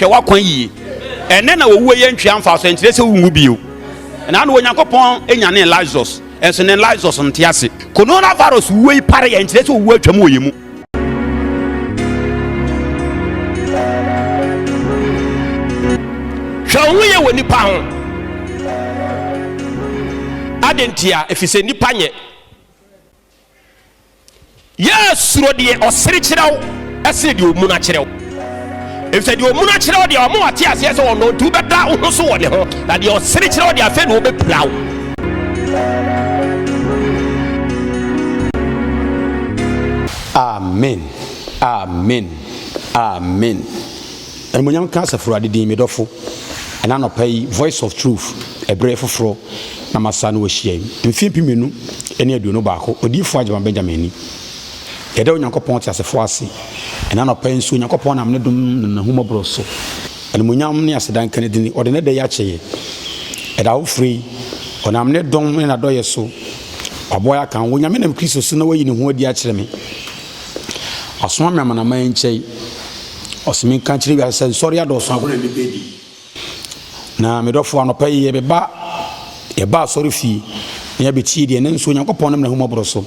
Hwɛ w'akwan yie. Ɛnnɛ na owuo yɛ ntwea mfaso, ɛnkyerɛ sɛ wonwu bio. Ɛna na Onyankopɔn nyanee Lazarus, ɛnso ne Lazarus nte ase. Coronavirus wuo yi pare yɛ, ɛnkyerɛ sɛ owuo atwam wɔ yɛn mu. Hwɛ wo ho yie wɔ nnipa ho. Adɛn ntia? Ɛfiri sɛ nnipa nyɛ. Yɛ suro deɛ ɔsere kyerɛ wo sene deɛ ɔmuna kyerɛ wo. Ɛfiri sɛ deɛ ɔmuna kyerɛ wo deɛ ɔma wate aseɛ sɛ ɔno nti wobɛda wo ho so wɔ ne ho, na deɛ ɔsere kyerɛ wo deɛ afei na ɔbɛpira wo. Amen amen amen Animuonyam nka Asafo Awurade din me dɔfo ɛna anɔpa yi voice of truth ɛberɛ foforɔ na masa no ahyia yi mfeɛ 2021 Odiyifoɔ Agyeman Benjamin ni Yɛda Onyankopɔn teasefoɔ ase ɛna anɔpa yi nso Onyankopɔn nam ne dom ne n'ahummɔborɔ so Animuonyam ne aseda nka ne dini ɔde ne da yi akyɛ yɛ ɛda foforɔ yi ɔnam ne dom ne n'adɔyɛ so Waboa yɛ aka ho. Onyame nam Kristo so na wayi ne ho adi akyerɛ me. Wasoma me amanaman nkyɛn. Ɔse menka nkyerɛ wiase sɛ nsɔre adɔɔso agorɔ na nnipa adi. Na me dɔfo anɔpa yi yɛbɛba yɛba asɔre fie na yɛabɛtie deɛ nanso Onyankopɔn nam n'ahummɔborɔ so.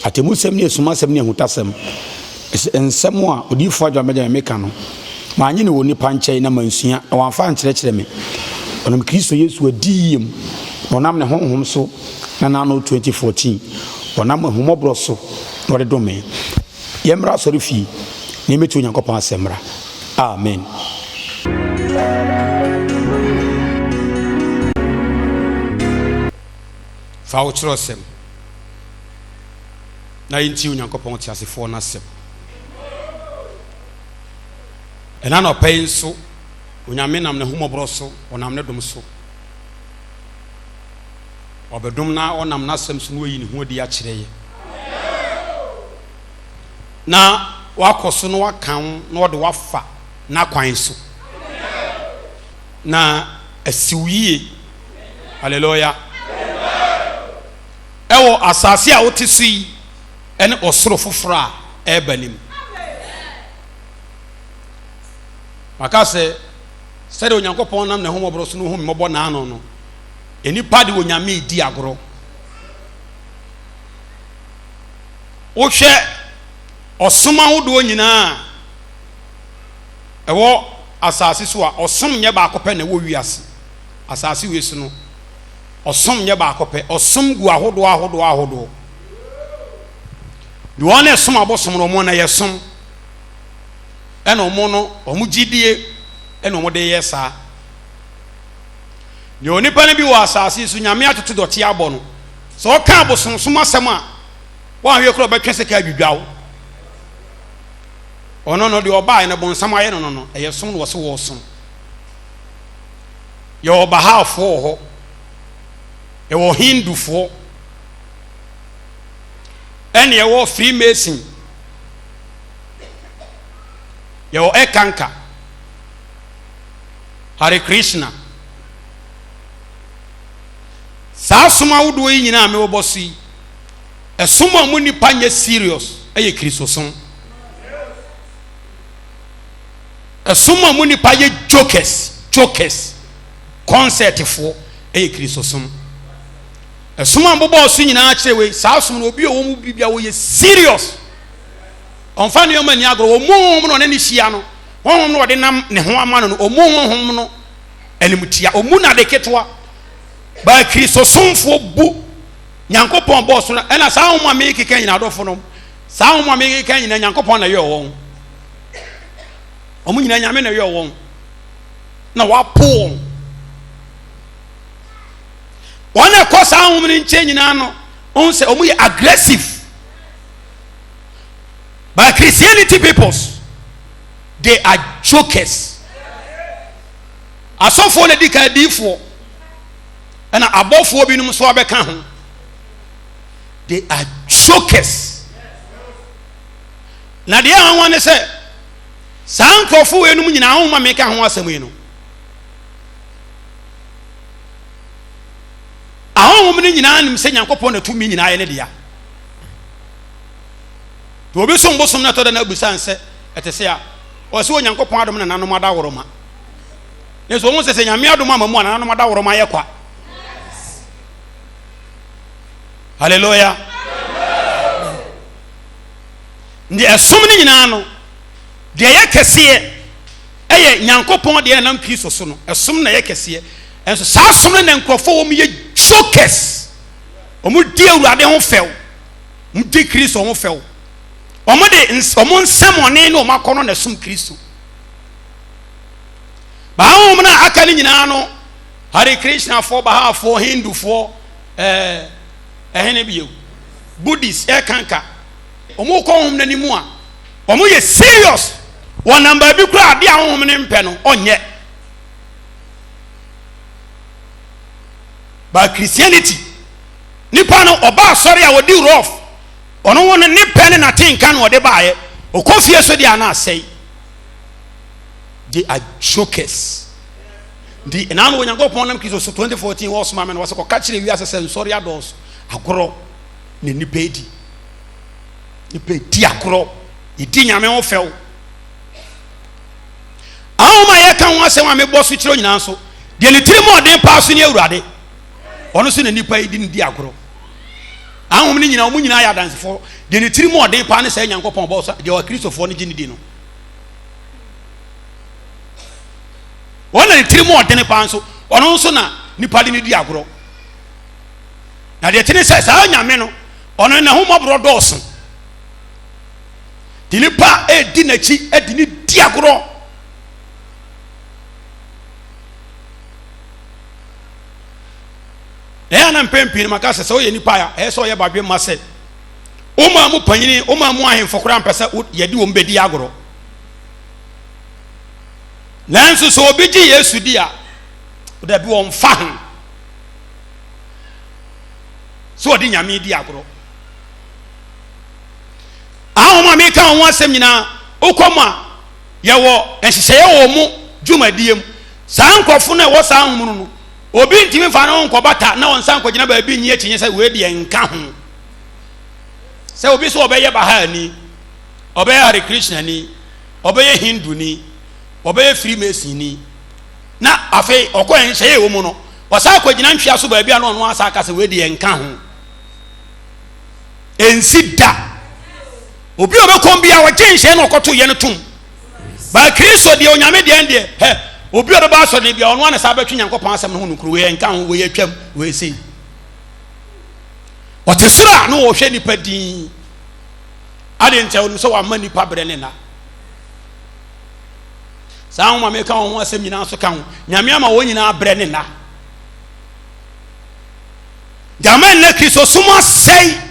Atemmusɛm ne asumasɛm ne ahutasɛm. Nsɛm a odiyifoɔ Adwoa Benjamin meka no, mannye no wɔ nnipa nkyɛn na mansua, na wɔamfa ankyerɛkyerɛ me. Ɔnam Kristo Yesu adiyie mu, na ɔnam ne Honhom so na n'ano 2014, ɔnam ahummɔborɔ so na ɔde dom me. Yɛmmra asɔrefie na yɛmmɛtie Onyankopɔn asɛm mmra. Amen. Fa wo kyerɛwsɛm na yɛntie Onyankopɔn teasefoɔ no asɛm. Ɛna anɔpa yi nso, Onyame nam n'ahummɔborɔ so, ɔnam ne dom so, ɔbɛdom na ɔnam n'asɛm so na wayi ne ho adi akyerɛ yɛ. Na wakɔ so na waka wo na ɔde wafa n'akwan so. Na asiw yie. Hallelujah. Ɛwɔ asase a wote so yi ne ɔsoro foforɔ a ɛreba no mu. Maka sɛ sɛdeɛ Onyankopɔn nam n'ahummɔborɔ so no hu me mmɔbɔ n'ano no, nnipa de Onyame redi agorɔ. Wohwɛ ɔsom ahodoɔ nyinaa a ɛwɔ asase so a, ɔsom nyɛ baako pɛ na ɛwɔ wiase. Asase wei so no, Ɔsom nyɛ baako pɛ. Ɔsom gu ahodoɔ ahodoɔ ahodoɔ. Deɛ wɔn a ɛsom abosom no, wɔn na yɛ som. Ɛna wɔn no, wɔn gyidie ɛna wɔn de yɛ saa. Deɛ onipa no bi wɔ asase so, Nyame atoto dɔte abɔ no. Sɛ ɔka abosomsom asɛm a, wɔanhwɛ kora ɔbɛtwe sika adwidwa wo. Ɔno no, deɛ ɔbaeɛ no, bonsam ayɛ no no no, ɛyɛ som na wɔse wɔresom. Yɛwɔ Bahafoɔ wɔ hɔ. Yɛwɔ Hindufoɔ. Ɛne yɛwɔ Freemason. Yɛwɔ Ekanka. Hare Krishna. Saa som ahodoɔ yi nyinaa a mewɔbɔ so yi, ɛsom a mu nnipa nyɛ serious ɛyɛ Kristosom. Ɛsom a mu nnipa yɛ jokers, jokers, kɔnsɛtfoɔ ɛyɛ Kristosom. Ɛsom a mbobɔɔ so nyinaa kyerɛ wei, saa som no obi a ɔwɔ mu bi bia wɔyɛ serious. Ɔmfa nneɛma nni agorɔ, ɔmu honhom no ɔne ne hyia no, honhom no ɔde nam ne ho ama no no, ɔmu honhom no animtia, ɔmu no ade ketewa. Baa Kristosomfoɔ bu Nyankopɔn bɔɔ so no, ɛna saa honhom a mekeka nyinaa adɔfo no, saa honhom a mekeka nyinaa Nyankopɔn na ɛyɛɛ wɔn. Wɔn nyinaa Nyame na ɛyɛɛ wɔn na wapo wɔn. Wɔn a ɛkɔ saa ahom no nkyɛn nyinaa no, wɔn sɛ wɔn yɛ aggressive. But Christianity peoples, they are jokers. Asɔfoɔ na di kan adiifoɔ, ɛna abɔfoɔ binom nso abɛka ho. They are jokers. Na deɛ ɛnwanwa ne sɛ, saa nkurɔfo weinom nyinaa ahoma meka ho asɛm yi no, ahonhom no nyinaa nim sɛ Nyankopɔn na tumi nyinaa yɛ ne dea. Nti obi som bosom no ɛtɔ da no abusa nsɛ ɛte sɛ a ɔsɛ Onyankopɔn adom nananom adaworoma. Nanso wɔn sɛ sɛ Nyame adom ama mu a nananom adaworoma ayɛ kwa. Hallelujah. Nti ɛsom no nyinaa no, deɛ ɛyɛ kɛseɛ ɛyɛ Nyankopɔn deɛ ɛnam Kristo so no, ɛsom na ɛyɛ kɛseɛ. Ɛnso saa som no na nkurɔfoɔ wɔn yɛ jokers. Wɔn di Awurade ho fɛw. Wɔn di Kristo ho fɛw. Wɔn de wɔn nsɛmɔne ne wɔn akɔnɔ na ɛsom Kristo. Baa honhom no a aka no nyinaa no, Hare Krishnafoɔ, Bahafoɔ, Hindufoɔ, ɛɛ ɛhene bio, Buddhist, ɛkanka. Wɔn kɔ honhom no anim a, wɔn yɛ serious. Wɔnam baabi koraa adeɛ a honhom no mpɛ no, ɔnyɛ. But Christianity, nipa no ɔba asɔre a ɔdi rough, ɔno ho no ne pɛ ne n'atenka na ɔde baeɛ, ɔkɔ fie so deɛ ana asɛe. They are jokers. Nti ɛna no Onyankopɔn nam Kristo so 2014 wɔsoma me no wɔsɛ kɔka kyerɛ wiase sɛ nsɔre adɔɔso agorɔ na nipa edi. Nipa edi agorɔ, edi nyame ho fɛw. Ahom a yɛka ho asɛm a mebɔ so kyerɛ nyinaa nso, deɛ ne tirim ɔden paa so ne Awurade. Ɔno so na nipa yi di ne di agorɔ. Ahom no nyinaa, wɔn nyinaa yɛ adansefoɔ. Deɛ ne tirim ɔden paa ne sɛ Nyankopɔn bɔ so, deɛ Akristofoɔ no gye ne di no. Wɔn na ne tirim ɔden paa nso, ɔno nso na nipa de ne di agorɔ. Na deɛ ɛte ne sɛ saa Nyame no, ɔno n'ahummɔborɔ dɔɔso. De nipa redi n'akyi de ne di agorɔ. Ɛyɛ na mpɛn pii no maka sɛ sɛ woyɛ nipa a ɛyɛ sɛ ɔyɛ badwemma sɛ womaa mu panyini womaa mu ahemfo koraa mpɛ sɛ yɛde wɔn bɛdi agorɔ. Nanso sɛ obi gye Yesu di a, dabi wɔmfa ho sɛ ɔde Nyame di agorɔ. Ahom a meka ho asɛm nyinaa, wokɔ mu a, yɛwɔ nhyehyɛeɛ wɔ mu dwumadie mu. Saa nkurɔfo no a ɛwɔ saa ahom no no, obi ntumi mfa ne ho nkɔbata na ɔnsa nkɔgyina baabi nyi akyinnye sɛ wei deɛ nka ho. Sɛ obi sɛ ɔbɛyɛ Baha'ani, ɔbɛyɛ Hare Krishnani, ɔbɛyɛ Hinduni, ɔbɛyɛ Freemasonni, na afei ɔkɔ nhyehyɛeɛ wɔ mu no, ɔsan akɔgyina ntwea so baabi a na ɔno asa aka sɛ wei deɛ nka ho. Ɛnsi da. Obi a ɔbɛkɔm bia ɔgye nhyɛn na ɔkɔto yɛ no tom. Ba Kristo deɛ Onyame deɛ deɛ hɛ obi a ɔbɛba asɔre no bia ɔno ana saa bɛtwe Nyankopɔn asɛm no ho nokoro wei ɛnka ho wei atwam wei sei. Ɔte soro a na ɔhwɛ nipa din. Ade nkyɛ ɔnim sɛ wama nipa berɛ ne nna. Saa nwoma meka wɔn ho asɛm nyinaa so ka ho. Nyame ama wɔn nyinaa berɛ ne nna. Gyama nnɛ Kristosom asɛe.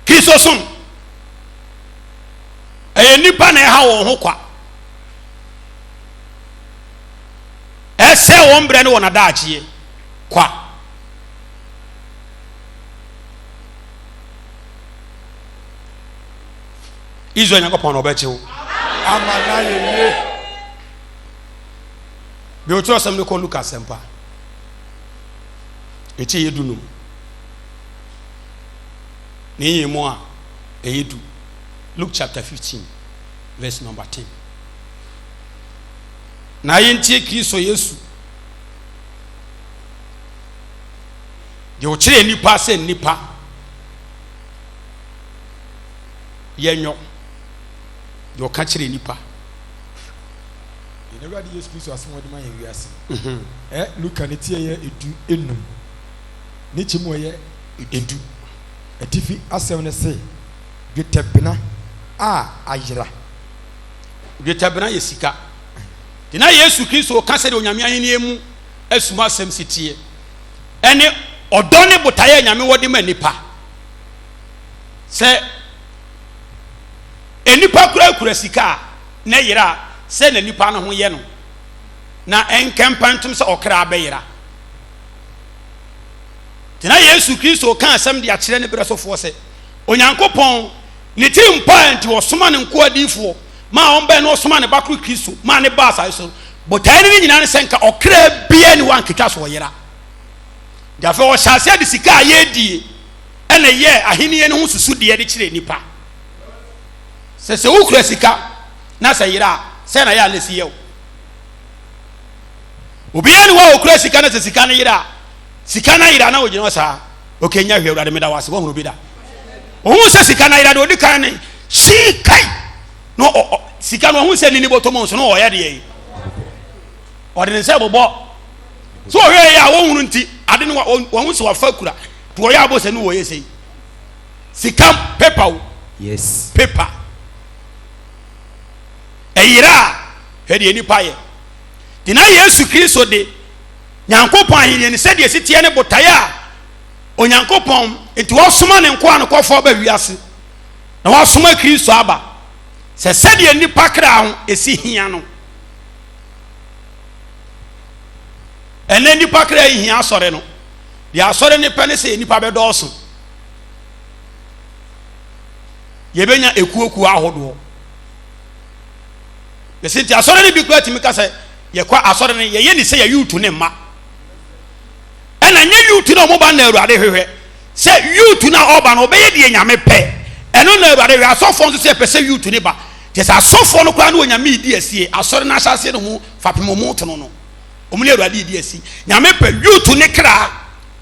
Kristosom ɛyɛ nnipa na ɛha wɔn ho kwa. Ɛsɛ wɔn brɛ ne wɔn adaakyeɛ kwa. Israel Nyankopɔn na ɔbɛkye wo. Ama no ayɛ yie. Deɛ ɔtwerɛ asɛm no kɔ Luka asɛmpa ɛti ɛyɛ dunum ne yɛ mu a ɛyɛ du. Luke chapter 15 verse number 10. Na yɛntie Kristo Yesu deɛ ɔkyerɛ nnipa sɛ nnipa yɛnyɔ deɛ ɔka kyerɛ nnipa. Yɛn Awurade Yesu Kristo asɛm a ɔde ma yɛn wiase. Mhm. Ɛ Luka ne ti ɛyɛ edu enum ne kyɛ mu ɛyɛ edu. Atifi asɛm no se dwetɛbena a ayera. Dwetɛbena yɛ sika. Nti na Yesu Kristo ka sɛdeɛ Onyame ahennie mu asum asɛm si teɛ ɛne ɔdɔ ne botaeɛ a Nyame wɔ de ma nnipa. Sɛ nnipa kura kura sika a na ɛyera a, sɛ na nipa no ho yɛ no, na ɛnkɛmpa ntom sɛ ɔkra bɛyera. Nti na Yesu Kristo ka asɛm de akyerɛ ne berɛsofoɔ sɛ, Onyankopɔn ne tiri mpo a nti ɔsoma ne nkoa adiyifoɔ maa wɔn bɛn na ɔsoma ne ba koro Kristo maa ne ba asase so. Botaeɛ no ne nyinaa ne sɛ nka ɔkra biara ni hɔ a nketwa so ɔyera. Nti afei ɔhyɛ aseɛ de sika a yɛredie ɛna ɛyɛɛ ahennie no ho susudeɛ de kyerɛ nnipa. Sɛ sɛ wokura sika na sɛ yera a, sɛ na yɛ a na ɛsi yɛ wo. Obiara ni hɔ a okura sika na sɛ sika no yera a, sika no ayera na ogyina hɔ saa. Okay, nya hwɛ Awurade meda wo ase. Woahunu bi da? Ohun sɛ sika no ayera deɛ odi kan ne hyii kai na ɔ ɔ sika no ohun sɛ nini bɔtɔ mu nso na ɔyɛ deɛ yi. Ɔde ne nsa bobɔ. So ɔhwɛ yɛ a wɔhunu nti ade no wɔn sɛ wafa kura. To ɔyɛ abɔ sɛ ne wɔyɛ sɛ yi. Sika paper o. Yes. Paper. Ɛyera a hwɛ deɛ nipa yɛ. Nti na Yesu Kristo de Nyankopɔn ahenni no sɛdeɛ ɛsi teɛ ne botaeɛ a Onyankopɔn nti wasoma ne nkoa nokwafoɔ aba wiase na wasoma Kristo aba sɛ sɛdeɛ nnipa kra ho ɛsi hia no. Ɛnɛ nnipa kra yi hia asɔre no. Deɛ asɔre no pɛ ne sɛ nnipa bɛdɔɔso. Yɛbɛnya ekuokuo ahodoɔ. Ɛsɛ nti asɔre no bi koraa tumi ka sɛ yɛkɔ asɔre no yɛyɛ ne sɛ yɛ yuutu ne mma. Ɛna nyɛ yuutu na ɔmo ba na Awurade hwehwɛ sɛ yuutu na ɔba no ɔbɛyɛ deɛ Nyame pɛ. Ɛno na Awurade hwɛ. Asɔfoɔ nso sɛ yɛpɛ sɛ yuutu ne ba. Kyɛ sɛ asɔfoɔ no koraa ne Onyame redi asie. Asɔre no ahyɛaseɛ no mu fapem ɔmo tono no. Ɔmo ne Awurade redi asi. Nyame pɛ yuutu ne kra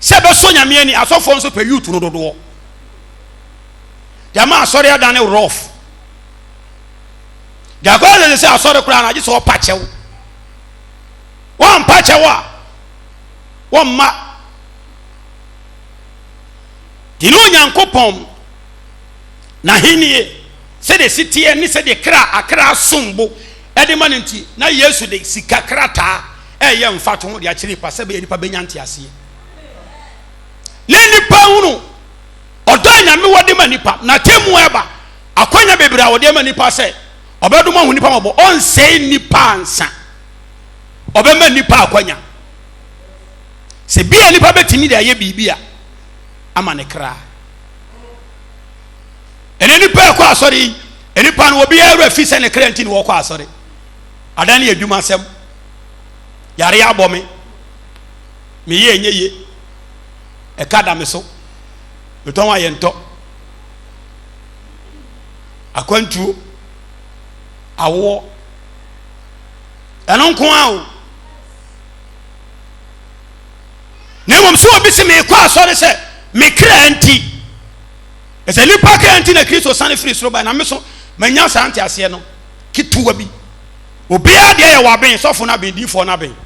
sɛ ɛbɛsɔ Nyame ani. Asɔfoɔ nso pɛ yuutu no dodoɔ. Deɛ ama asɔre adane rough. Deɛ akɔyɛ sɛ sɛ asɔre koraa no agye sɛ ɔpa kyɛw. Wɔmpa kyɛw a wɔmma. Nti ne Onyankopɔn n'ahennie sɛdeɛ ɛsi teɛ ne sɛdeɛ kra akra som bo ɛde ma no nti na Yesu de sika krataa ɛyɛ mfatoho de akyerɛ nipa sɛ bɛyɛ nipa bɛnya nteaseɛ na nipa hunu ɔdɔ a Nyame wɔ de ma nipa na atemmu ɛba Akwanya bebree a wɔde ama nnipa sɛ ɔbɛdom ahu nnipa mmɔbɔ, ɔnsɛe nnipa ansa. Ɔbɛma nnipa akwanya. Sɛ bi a nnipa bɛtumi de ayɛ biribi a ama ne kra. Ɛnɛ nnipa ɛkɔ asɔre yi, nnipa no obiara werɛ fi sɛ ne kra nti na wɔkɔ asɔre. Ada ne adwuma asɛm. Yare abɔ me. Meyɛ ɛnyɛ ye. Ɛka da me so. Metɔn ayɛ ntɔ. Akwantuo, awoɔ, ɛno nko ara o. Na mmom sɛ obi sɛ meekɔ asɔre sɛ me kra nti, ɛsɛ nipa kra nti na Kristo sane firi soro bae, na me so manya saa nteaseɛ no ketewa bi. Obiara deɛ yɛ waben, sɔfo no aben, diifoɔ no aben.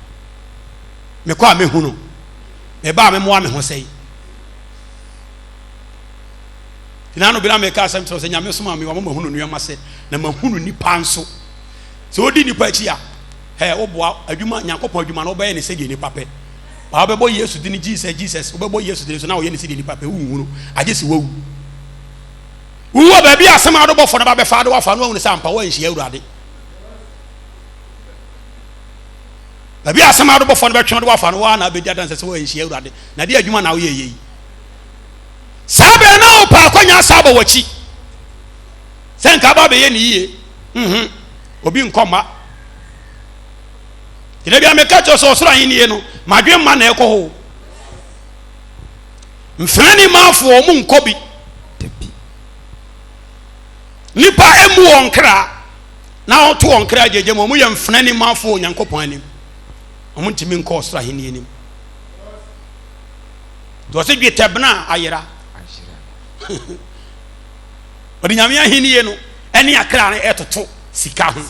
Mekɔ a mehu no, meba a memoa me ho sɛe. Nti na bi na meka asɛm kyerɛ sɛ Nyame soma me wama mahunu nneɛma sɛ na mahunu nipa nso. Sɛ wodi nipa akyi a, hɛ woboa adwuma Nyankopɔn adwuma no wobɛyɛ ne sɛdeɛ nipa pɛ. Ba wobɛbɔ Yesu dini Jesus Jesus wobɛbɔ Yesu dini so na woyɛ ne sɛdeɛ nipa pɛ wonhunu agye sɛ wawu. Wowu wɔ baabi a asɛm a adobɔfo no ba bɛfa ade wafa no wahunu sɛ ampa woanhyia Awurade. Baabi a asɛm a adobɔfo no bɛtwe de wafa no waa na abɛdi adanse sɛ woanhyia Awurade. Na deɛ adwuma na woyɛ yɛ yi. Saa bɛn na wopɛ akwanya asa abɔ w'akyi sɛ nka aba abɛyɛ ne yie mhm obi nkɔ mma gyina bia meka kyerɛ sɛ ɔsoro ahennie no madwe mma na ɛkɔ hɔ mfena ne maafoɔ ɔmo nkɔ bi nipa emu wɔn kra na ɔto wɔn kra gyegye mu ɔmo yɛ mfena ne maafoɔ Onyankopɔn anim ɔmo ntumi nkɔ ɔsoro ahennie nim. Nti ɔse dwetɛbena a ayera. Ɔde Nyame ahennie no ɛne akra no ɛtoto sika ho.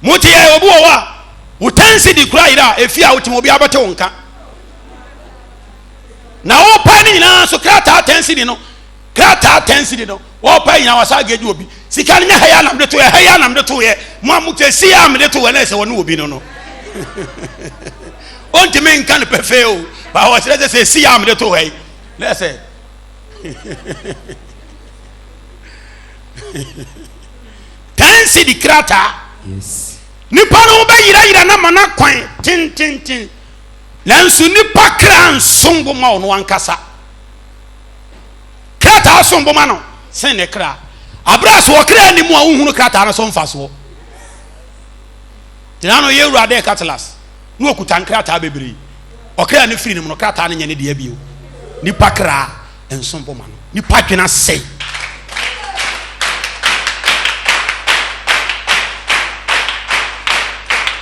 Mote yɛ obi wɔ hɔ a wo tɛnse di kura yera a efi a wotem obi abɛte wo nka. Na wɔpa ne nyinaa so krataa tɛnse di no krataa tɛnse di no wɔpa nyinaa wɔsa agye obi sika no nyɛ ha yɛ anam de to yɛ ha yɛ anam de to yɛ mo a mo tɛ si yɛ am de to yɛ na ɛsɛ wɔne obi no no ɔntumi nka no pɛfɛɛ o ba wɔkyerɛ sɛ sɛ si yɛ am de to hɔ yi na ɛsɛ tɛnse di krataa nipa no bɛyerayera na ma no kwan tententen nanso nipa kra nsom bo ma ɔno ankasa Krataa som bo ma no sen ne kra. Abere a so ɔkra nni mu a wohunu krataa no so mfasoɔ. Gyina no yɛ wura dɛ Katilas na ɔkuta nkrataa bebree. Ɔkra no firi ne mu no krataa no nyɛ ne deɛ bio. Nipa kra nsom bo ma no. Nipa dwena sɛe.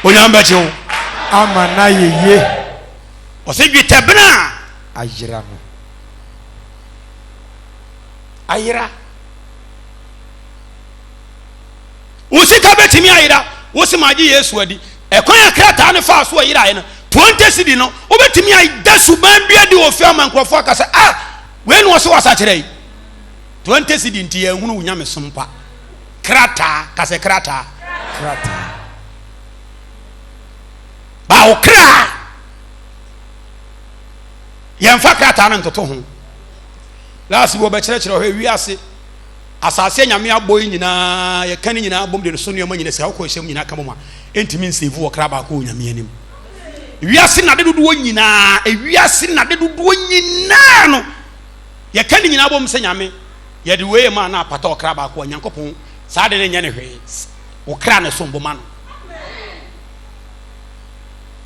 Onyame bɛgye wo. Ama no ayɛ yie. Ɔse dwetɛbena a. Ayera no. Ayera. Wo sika bɛtumi ayera. Wo se magye Yesu adi. Ɛkwan a krataa no faa so ɛyeraeɛ no, 20 cedi no, wobɛtumi ada suban bi adi wɔ fie ama nkurɔfoɔ aka sɛ, ah, wei na ɔse wasakyera yi. 20 cedi nti yɛnhunu wo nyamesom pa. Krataa, ka sɛ krataa. Krataa. Ba wo kra. Yɛmfa krataa no ntoto ho. Last bi wɔbɛkyerɛkyerɛ hɔ wiase asase a Nyame abɔ yi nyinaa yɛka ne nyinaa bom de ne so nneɛma nyinaa sika kɔkɔɔ hyɛ mu nyinaa ka bom a ɛntumi nsave wɔ kra baako wɔ Nyame anim. Wiase nade dodoɔ nyinaa, ewiase nade dodoɔ nyinaa no yɛka ne nyinaa bom sɛ Nyame yɛde wei ma na apata ɔkra baako a Nyankopɔn saa de no nyɛ ne hwee. Wo kra ne som bo ma no.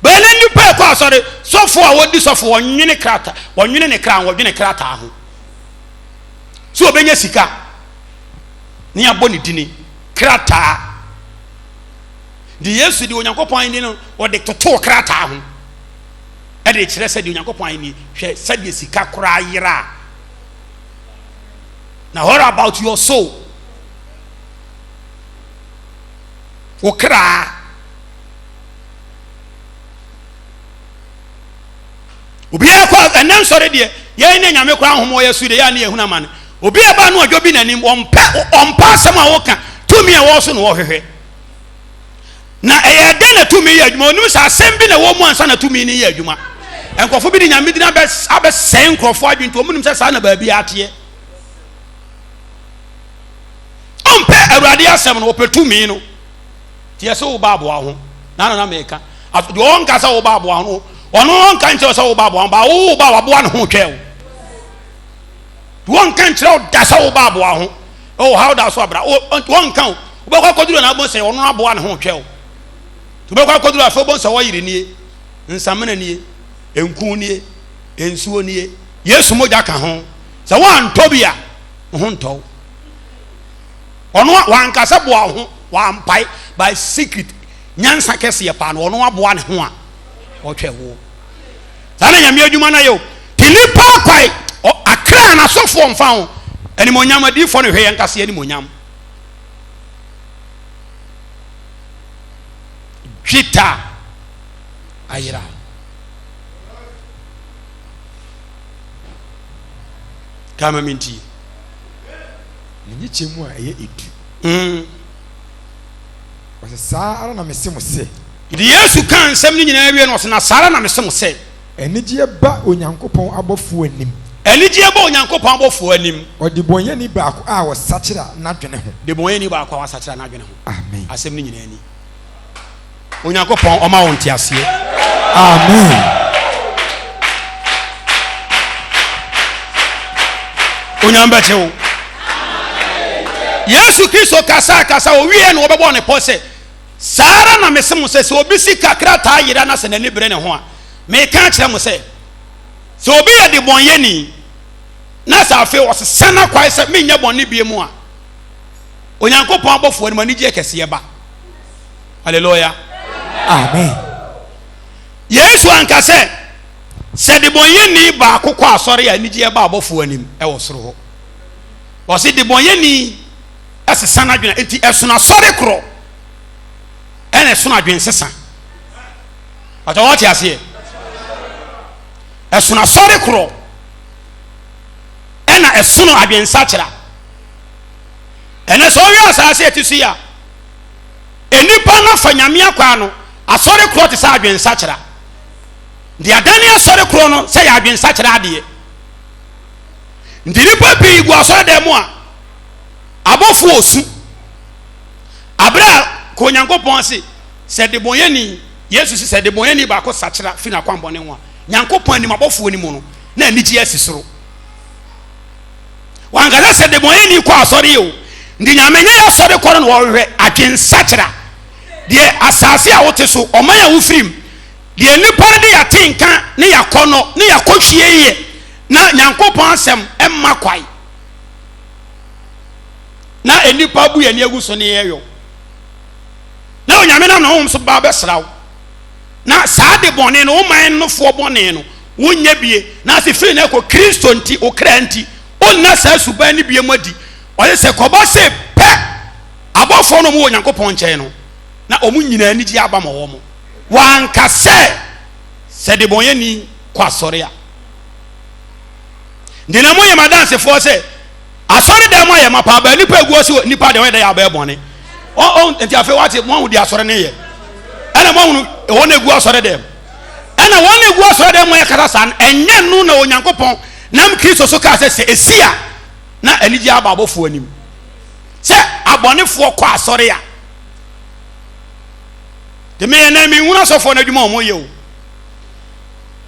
Bɛyɛ na nnipa ɛkɔ asɔre sɔfo a wɔdi sɔfo wɔnwene krata wɔnwene ne kra wɔdwene krataa ho sɛ ɔbɛnya sika ne abɔ ne dini krataa de Yesu de Onyankopɔn ahenni no wɔde totoo krataa ho ɛde kyerɛ sɛ de Onyankopɔn ahenni hwɛ sɛdeɛ sika koraa yera na what about your soul wo kra obiara kɔ ɛnɛ nsɔre deɛ yɛn ne nyame koraa nhom ɔyɛ so deɛ yɛn ne yɛhunu amane obi a ɛba no ɔdwo bi n'anim ɔmpɛ ɔmpɛ asɛm a wɔka tumi a ɛwɔ so na wɔhwehwɛ na ɛyɛ dɛn na tumi yɛ adwuma onim sɛ asɛm bi na ɛwɔ mu ansa na tumi no yɛ adwuma nkurɔfo bi de nyame din abɛsɛe nkurɔfo adwene nti wɔn nim sɛ saa na baabi ateɛ ɔmpɛ awurade asɛm no ɔpɛ tumi no nti yɛsɛ wo ba aboa ho na na na meka deɛ ɔnka sɛ wo ba aboa ho no ɔno ɔnka nkyerɛ sɛ wo ba aboa ho ba wo ba waboa ne ho twɛ wo deɛ ɔnka nkyerɛ wo da sɛ wo ba aboa ho ɛwɔ ha da so abra wɔnka wo wobɛkɔ akɔduru na abɔ sɛ ɔno aboa ne ho twɛ wo wobɛkɔ akɔduru afei wobɔ sɛ wɔyere nie nsamena nie nku nie nsuo nie Yesu mogya ka ho sɛ woantɔ bi a ho ntɔ wo Ɔno a wanka sɛ boa wo ho, wampae by secret nyansa kɛseɛ paa no ɔno aboa ne ho a ɔtwɛ wo. Saa na nyame adwuma no ayɛ o. Ti nipa akwae akra na asɔfoɔ mfa ho animonyam adiifoɔ no hwɛ yɛn kaseɛ animonyam. Dweta ayera. Kama mintie. Ne nkyekyɛmu a ɛyɛ edu. Ɔse, Saa ara na mese mo sɛ. Nti Yesu kaa nsɛm no nyinaa wie no, ɔse, Na saa ara na mese mo sɛ. Anigyeɛ ba Onyankopɔn abɔfoɔ anim. Anigyeɛ ba Onyankopɔn abɔfoɔ anim. Ɔdebɔneyɛni baako a ɔsakyera n'adwene ho. Debɔneyɛni baako a wasakyera n'adwene ho. Amen. Asɛm no nyinaa ni. Onyankopɔn ɔma wo nteaseɛ. Amen. Onyame bɛkye wo. Yesu Kristo kasa kasa owie na wɔbɛbɔ ne pɔ sɛ saa ara na mese mo sɛ sɛ obi sika krataa yera na sɛ n'ani bere ne ho a meka akyerɛ mo sɛ sɛ obi yɛ debɔnyɛni na sɛ afei ɔsesa n'akwae sɛ menyɛ bɔne bie mu a Onyankopɔn abɔfoɔ anim anigyeɛ kɛseɛ ba. Hallelujah. Amen. Yesu anka sɛ sɛ debɔnyɛni baako kɔ asɔre a anigyeɛ ba abɔfoɔ anim ɛwɔ soro hɔ. Ɔse debɔnyɛni ɛsesa n'adwene nti ɛsono asɔre korɔ ɛna ɛsono adwene sesa. Ɔtɔ wɔte aseɛ. Ɛsono asɔre korɔ ɛna ɛsono adwene nsakyera. Ɛnɛ sɛ ɔhwɛ asaase ɛte so yi a, nnipa no afa nyame akwaa no asɔre korɔ te sɛ adwensakyera. Nti adane asɔre korɔ no sɛ yɛ adwensakyera adeɛ. Nti nnipa pii gu asɔre dan mu a abɔfoɔ osu. Aberɛ a kɔ Onyankopɔn ase sɛ debɔnyɛni, Yesu se sɛ debɔnyɛni baako sakyera firi n'akwanbɔne ho a, Nyankopɔn anim abɔfoɔ no mu no na anigyeɛ asi soro. Wanka sɛ sɛ debɔnyɛni kɔ asɔre o. Nti Nyame nyɛ asɔre kɔ no na wɔhwehwɛ adwensakyera. Deɛ asase a wote so, ɔman a wofirim, deɛ nnipa no de yɛate nka ne yɛakɔnnɔ ne yɛakɔhwie yɛ na Nyankopɔn asɛm mma kwae na nnipa bu yɛn ani agu so ne yɛyɔ na Onyame nam ne honhom so ba bɛsra wo. Na saa de bɔne no, wo man nofoɔ bɔne no, wonyɛ bie. Na ase firi no kɔ Kristo nti, wo kra nti, wonna saa suban no bie mu adi. Ɔyɛ sɛ kɔba se pɛ, abɔfoɔ no wɔn wɔ Onyankopɔn nkyɛn no, na wɔn nyinaa anigye aba ma wɔn. Wanka sɛ, sɛ debɔnyɛni kɔ asɔre a. Nti na moyɛ m'adansefoɔ sɛ asɔredan mu ayɛ ma paa baa nipa egu ɔsi nipa deɛ ɔyɛ dɛ yɛ abɛɛ bɔne. Ɔ ɔ nti afei wate mo ahu deɛ asɔre ne yɛ. Ɛna mo ahunu wɔn egu asɔre dɛm. Ɛna wɔn egu asɔre dɛm mo yɛ kasa saa no ɛnyɛ no na Onyankopɔn nam Kristo so kaa sɛ sɛ esi a na anigye aba abɔfoɔ anim sɛ abɔnefoɔ kɔ asɔre a. Nti meyɛ nɛ menhunu asɔfoɔ no adwuma wɔn yɛ o.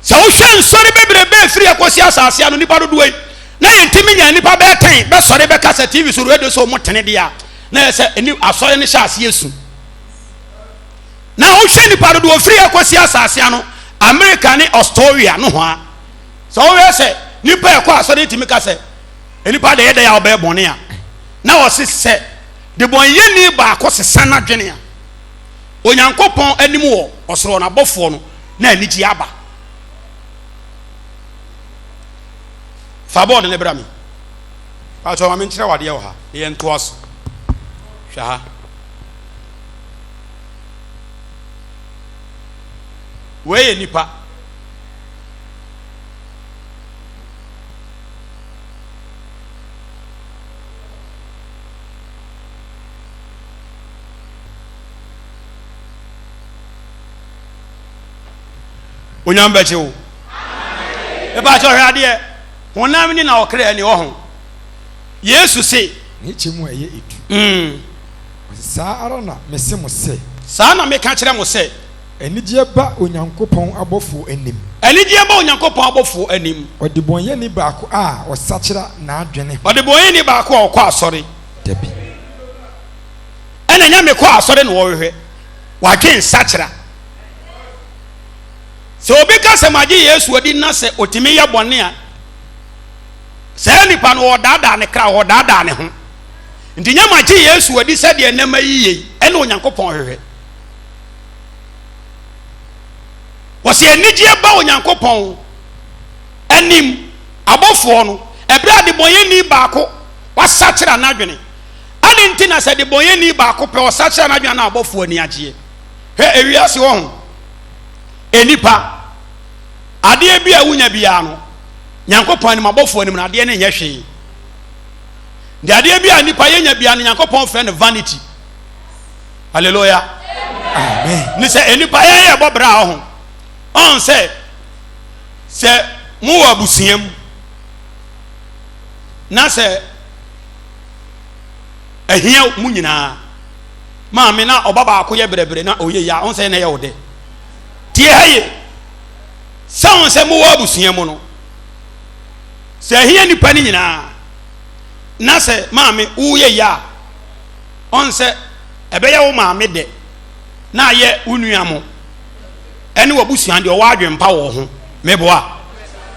Sɛ wohwɛ nsɔre bebrebe efiri ɛkɔsi asase ano nipa dodoɔ yi na yɛntumi nya nipa bɛyɛ tɛn bɛsɔre bɛka sɛ tv so radio so wɔn tene deɛ a na yɛ sɛ ɛni asɔre no hyɛ aseɛ su. Na wohwɛ nipa dodoɔ firi ɛkɔsi asase ano Amerika ne Australia no ho a sɛ wohwɛ sɛ nipa ɛkɔ asɔre tumi ka sɛ nipa deɛ yɛ dɛ a ɔbɛyɛ bɔne a na wɔse sɛ debɔnyɛni baako sesa n'adwene a Onyankopɔn anim wɔ ɔsoro no abɔfoɔ no na anigye aba. Fa bɔɔdo no bra me. Paatɔ ma menkyerɛ wadeɛ wɔ ha na yɛntoa so. Hwɛ ha. Wei yɛ nipa. Onyame bɛkye wo. Ɛpa kyɛ ɔhwɛ adeɛ. Honam ni na ɔkra ni ɔho. Yesu se. Ne kyɛ mu a ɛyɛ edu. Ɔse saa ara na mese mo sɛ. Saa na meka kyerɛ mo sɛ. Anigyeɛ ba Onyankopɔn abɔfoɔ anim. Anigyeɛ ba Onyankopɔn abɔfoɔ anim. Ɔdebɔnyɛni baako a ɔsakyera n'adwene ho. Ɔdebɔnyɛni baako a ɔkɔ asɔre. Dabi. Ɛna ɛnyɛ mekɔ asɔre na wɔhwehwɛ. Wadwen sakyera. Sɛ obi ka sɛ magye Yesu adi na sɛ otumi yɛ bɔne a, saa nipa no ɔdaadaa ne kra, ɔdaadaa ne ho. Nti nyɛ magye Yesu adi sɛdeɛ nneɛma yi yɛ yi ɛna Onyankopɔn hwehwɛ. Wɔsɛ anigyeɛ ba Onyankopɔn anim abɔfoɔ no ɛberɛ a debɔnyɛni baako wasakyera n'adwene. Ade nti na sɛ debɔnyɛni baako pɛ ɔsakyera n'adwene na abɔfoɔ ani agyeɛ. Hwɛ ewiase wɔ ho nnipa adeɛ bi a wonya biara no Nyankopɔn anim abɔfoɔ anim no adeɛ no nyɛ hwee. Nti adeɛ bi a nnipa yɛnya biara no Nyankopɔn frɛ no vanity. Hallelujah. Amen. Ne sɛ nnipa yɛn yɛ bɔ bra ho. Ɔn sɛ sɛ mowɔ abusua mu na sɛ ahia mu nyinaa maame na ɔba baako yɛ brɛbrɛ na ɔyɛ yie a ɔn sɛ na ɛyɛ wo dɛ tie ha ye sɛ ɔn sɛ mowɔ abusua mu no sɛ ahia nipa no nyinaa na sɛ maame woyɛ yie a ɔn sɛ ɛbɛyɛ wo maame dɛ na ayɛ wo nua mo ɛne w'abusua deɛ ɔwɔ adwempa wɔ ho meboa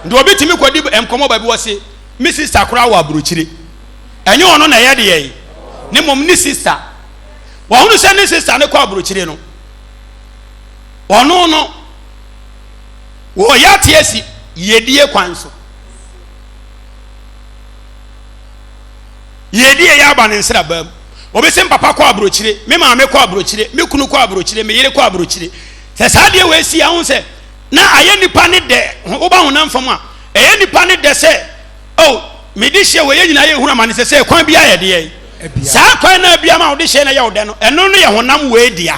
nti obi tumi kɔdi nkɔmmɔ baabi wɔ se me sista koraa wɔ aburokyire ɛnyɛ ɔno na ɛyɛ deɛ yi ne mmom ne sista wɔhunu sɛ ne sista no kɔ aburokyire no ɔno no wɔyɛ ate asi yiedie kwan so yiedie yɛ aba ne nsraba mu obi sɛ papa kɔ aburokyire me maame kɔ aburokyire me kunu kɔ aburokyire me yere kɔ aburokyire sɛ saa deɛ wɔasi ahu sɛ na ayɛ nipa ne dɛ woba honam fam a ɛyɛ nipa ne dɛ sɛ Oh, me de hyɛ wɔ yɛn nyinaa yɛ hunu amane sɛ sɛ kwan bi ayɛ deɛ saa kwan no abia ma wode hyɛ na yɛ wo dɛ no ɛno no yɛ honam wei dea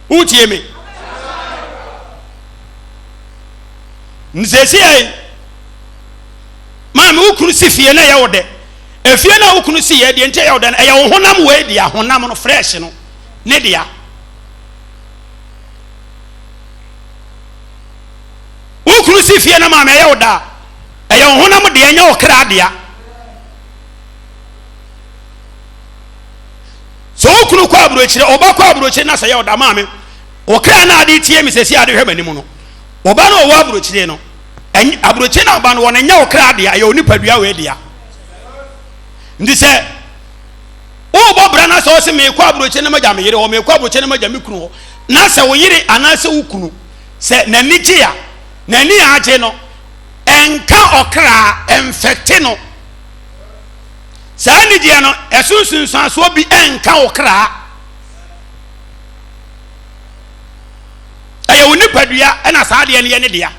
wotie me nsɛsi yɛ maame wo kunu si fie na ɛyɛ wo dɛ efie na wo kunu si yɛ deɛ nti ɛyɛ wo dɛ no ɛyɛ wo honam wei dea honam no fresh no ne dea Wo kunu si fie na maame ɛyɛ wo da a, ɛyɛ wo honam dea, ɛnyɛ wo kra dea. Sɛ wo kunu kɔ aburokyire, ɔba kɔ aburokyire na sɛ ɛyɛ wo da maame, wo kra na ade tie me sɛsi ade hwɛ m'anim no, ɔba no ɔwɔ aburokyire no, aburokyire na ɔba no wɔ no ɛnyɛ wo kra dea, ɛyɛ wo nipadua wei dea. Nti sɛ. Wobɔ bra na sɛ ɔse meekɔ aburokyire na magya me yere hɔ, meekɔ aburokyire na magya me kunu hɔ, na sɛ wo yere anaasɛ wo kunu sɛ n'ani gye a, n'ani a agye no ɛnka ɔkra, ɛmfɛte no. Saa anigyeɛ no, ɛso nsunsuansoɔ bi ɛnka wo kra. Ɛyɛ wo nipadua ɛna saa adeɛ no yɛ ne dea.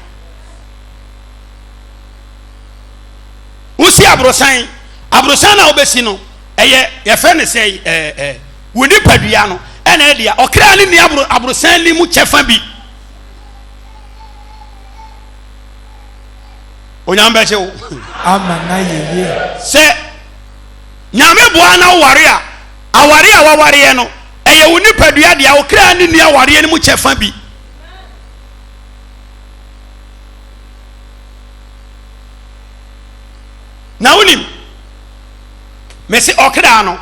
Wosi aborosan, aborosan na wobɛsi no, ɛyɛ yɛfrɛ no sɛ ɛɛ ɛɛ wo nipadua no ɛna ɛdea. Ɔkra no nni aboro aborosan no mu kyɛfa bi. Onyame bɛgye wo. Ama na yeye. Sɛ Nyame boa na woware a, aware a wawareɛ no, ɛyɛ wo nipadua dea, wo kra no nni awareɛ no mu kyɛfa bi. Na wonim, mese ɔkra no,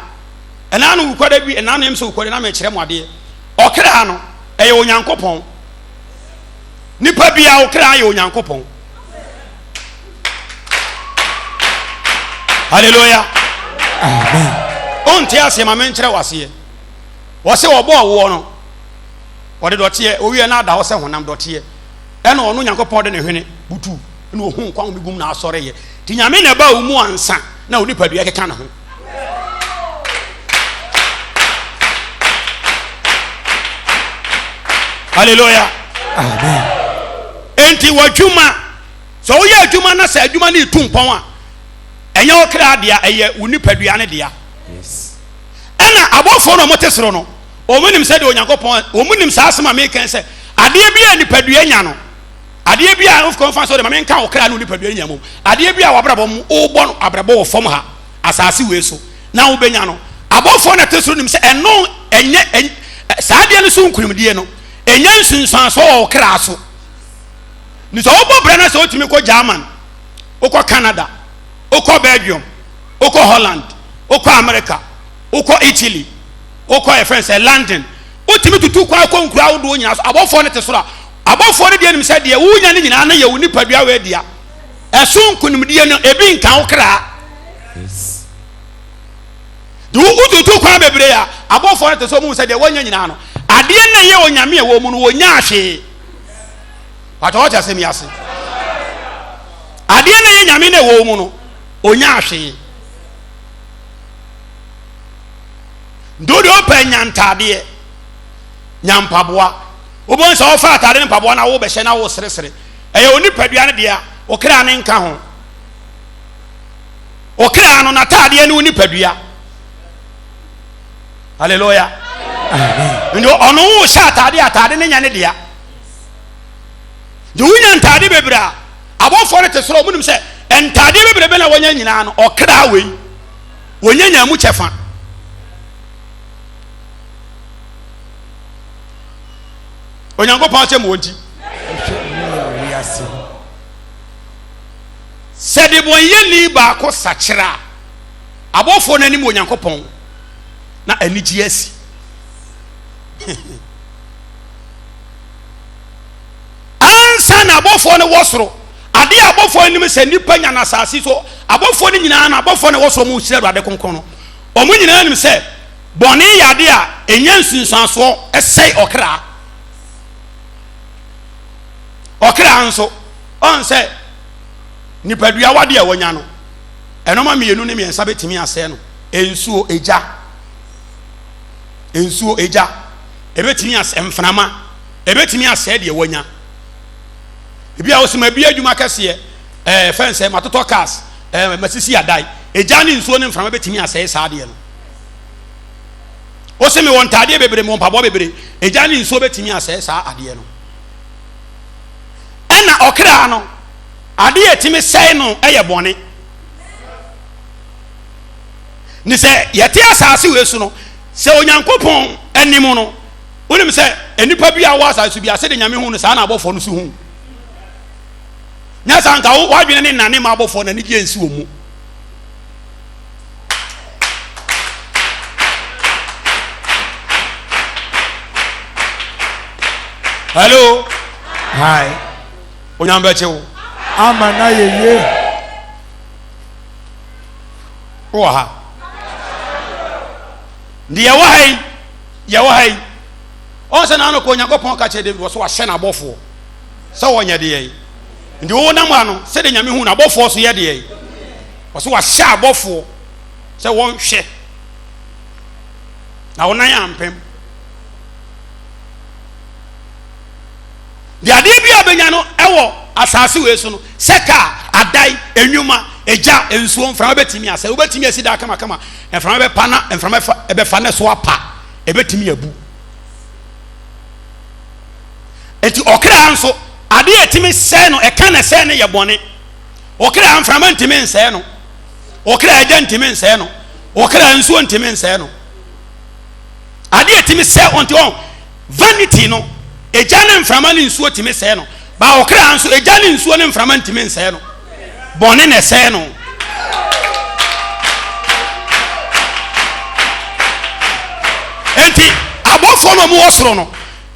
ɛna no wukɔda bi, ɛna no yɛm sɛ wukɔda na mekyerɛ mo adeɛ. Ɔkra no, ɛyɛ Onyankopɔn. Nipa bia wo kra yɛ Onyankopɔn. Hallelujah. Amen. Wonte aseɛ ma menkyerɛ wo aseɛ. Wɔse wɔbɔɔ woɔ no, wɔde dɔteɛ, owiɛ no ada hɔ sɛ honam dɔteɛ. Ɛna ɔno Nyankopɔn de ne hwene butu na ohun nkwa home gum na asɔreyɛ. Nti Nyame na ɛbaa wo mu ansa na wo nipadua keka ne ho. Hallelujah. Amen. Enti w'adwuma, sɛ woyɛ adwuma na sɛ adwuma no retu mpɔn a, ɛnyɛ wo kra dea, ɛyɛ wo nipadua no dea. Yes. Ɛna abɔfoɔ no a wɔte soro no, wɔn nim sɛ deɛ Onyankopɔn, wɔn nim saa asɛm a meka sɛ adeɛ bi a nipadua nya no, adeɛ bi a nfa sɛ ɔde ma menka wo kra ne wo nipadua nya mu, adeɛ bi a w'abrabɔ mu wobɔ no abrabɔ wɔ fam ha, asase wei so na wobɛnya no, abɔfoɔ na ɛte soro nim sɛ ɛno ɛnyɛ saa adeɛ no so nkunimdie no ɛnya nsunsuansoɔ wɔ wo kra so. Ne sɛ wobɔ brɛ no sɛ wotumi kɔ German, wokɔ Canada, wokɔ Belgium, wokɔ Holland, wokɔ America, wokɔ Italy, wokɔ yɛfrɛ sɛ London, wotumi tutu kwan kɔ nkuro ahodoɔ nyinaa so. Abɔfoɔ no te soro a, abɔfoɔ no deɛ nim sɛ deɛ wonya no nyinaa no yɛ wo nipadua wɔ adia. Ɛso nkunimdie no ebi nka wo kra. De wotutu kwan bebree a, abɔfoɔ no te sɛ ɔmu sɛ deɛ wɔnya nyinaa no, adeɛ na ɛyɛ onyame a ɛwɔ mu no wɔnya hwee. Pàtó wɔte asɛm yi ase. Adeɛ na ɛyɛ nyame na ɛwɔ mu no, ɔnya hwee. Nti wode wopɛ nya ntaadeɛ, nya mpaboa. Wobɛhu sɛ wofa ataade ne mpaboa na wobɛhyɛ na woseresere. Ɛyɛ wo nipadua no dea, wo kra no nka ho. Wo kra no, n'ataadeɛ ne wo nipadua. Hallelujah. Nti ɔno wo hyɛ ataade, ataade no nyɛ ne dea. Nti wonya ntaade bebree a, abɔfoɔ no te soro, wɔn nim sɛ ntaadeɛ bebrebe na wɔnya nyinaa no, ɔkra wei, wɔnya nya mu kyɛfa. Onyankopɔn asɛm wɔ nti. Sɛ debɔnyɛni baako sakyera a, abɔfoɔ no anim Onyankopɔn na anigye asi. Ansa na abɔfoɔ no wɔ soro, adeɛ a abɔfoɔ anim sɛ nnipa nya no asase so, abɔfoɔ no nyinaa no, abɔfoɔ no wɔ soro wɔn hyira Awurade kronkron no, wɔn nyinaa nim sɛ bɔne yɛ adeɛ a ɛnya nsunsuansoɔ ɛsɛe ɔkra. Ɔkra nso, ɔn sɛ nipadua wade a wanya no, ɛnɔma mmienu ne mmiɛnsa bɛtumi asɛe no. Nsuo, egya. Nsuo, egya. Ɛbɛtumi asɛ mframa. Ɛbɛtumi asɛe deɛ wanya. Ebi a wɔsɛ ma bi adwuma kɛseɛ, ɛɛ fɛn sɛ matotɔ cars, ɛɛ masisi adan. Egya ne nsuo ne mframa bɛtumi asɛe saa adeɛ no. Wose mewɔ ntaadeɛ bebree, mewɔ mpaboa bebree. Egya ne nsuo bɛtumi asɛe saa adeɛ no. Ɛna ɔkra no, adeɛ a ɛtumi sɛe no yɛ bɔne. Ne sɛ yɛte asase wei so no, sɛ Onyankopɔn anim no, wonim sɛ nnipa bi a wɔ asase so bi a sɛdeɛ Nyame hu no saa na abɔfoɔ no so hu. Nyɛ saa nka w'adwene ne nane ma abɔfoɔ no anigyeɛ nsi wɔn mu. Hello. Hi. Onyame bɛkye wo. Ama na yeye. Wowɔ ha. Nti yɛwɔ ha yi, yɛwɔ ha yi. Ɔn sɛ n'ano kɔ Onyankopɔn ka kyerɛ David wɔ so wahyɛ n'abɔfoɔ sɛ wɔnyɛ deɛ yi. Nti wo nam ha no, sɛdeɛ Nyame hu no, abɔfoɔ so yɛ deɛ yi. Wɔ so wahyɛ abɔfoɔ sɛ wɔnhwɛ na wo nan ampem. Deɛ adeɛ bi a bɛnya no ɛwɔ asase wei so no, sɛ kaa, adan, enwuma, egya, nsuo, mframa bɛtumi asɛ, wobɛtumi asi dan kamakama, mframa bɛpa na mframa ɛbɛfa na ɛso apa, ɛbɛtumi abu. Eti ɔkra nso, adeɛ a ɛtumi sɛe no, ɛka na ɛsɛe no yɛ bɔne. Ɔkra mframa ntumi nsɛe no, ɔkra egya ntumi nsɛe no, ɔkra nsuo ntumi nsɛe no. Adeɛ a ɛtumi sɛe ɔnti ɔn Vanity no, egya ne mframa ne nsuo tumi sɛe no. Ba ɔkra nso, egya ne nsuo ne mframa ntumi nsɛe no. Bɔne na ɛsɛe no. Enti abɔfoɔ no a wɔwɔ soro no,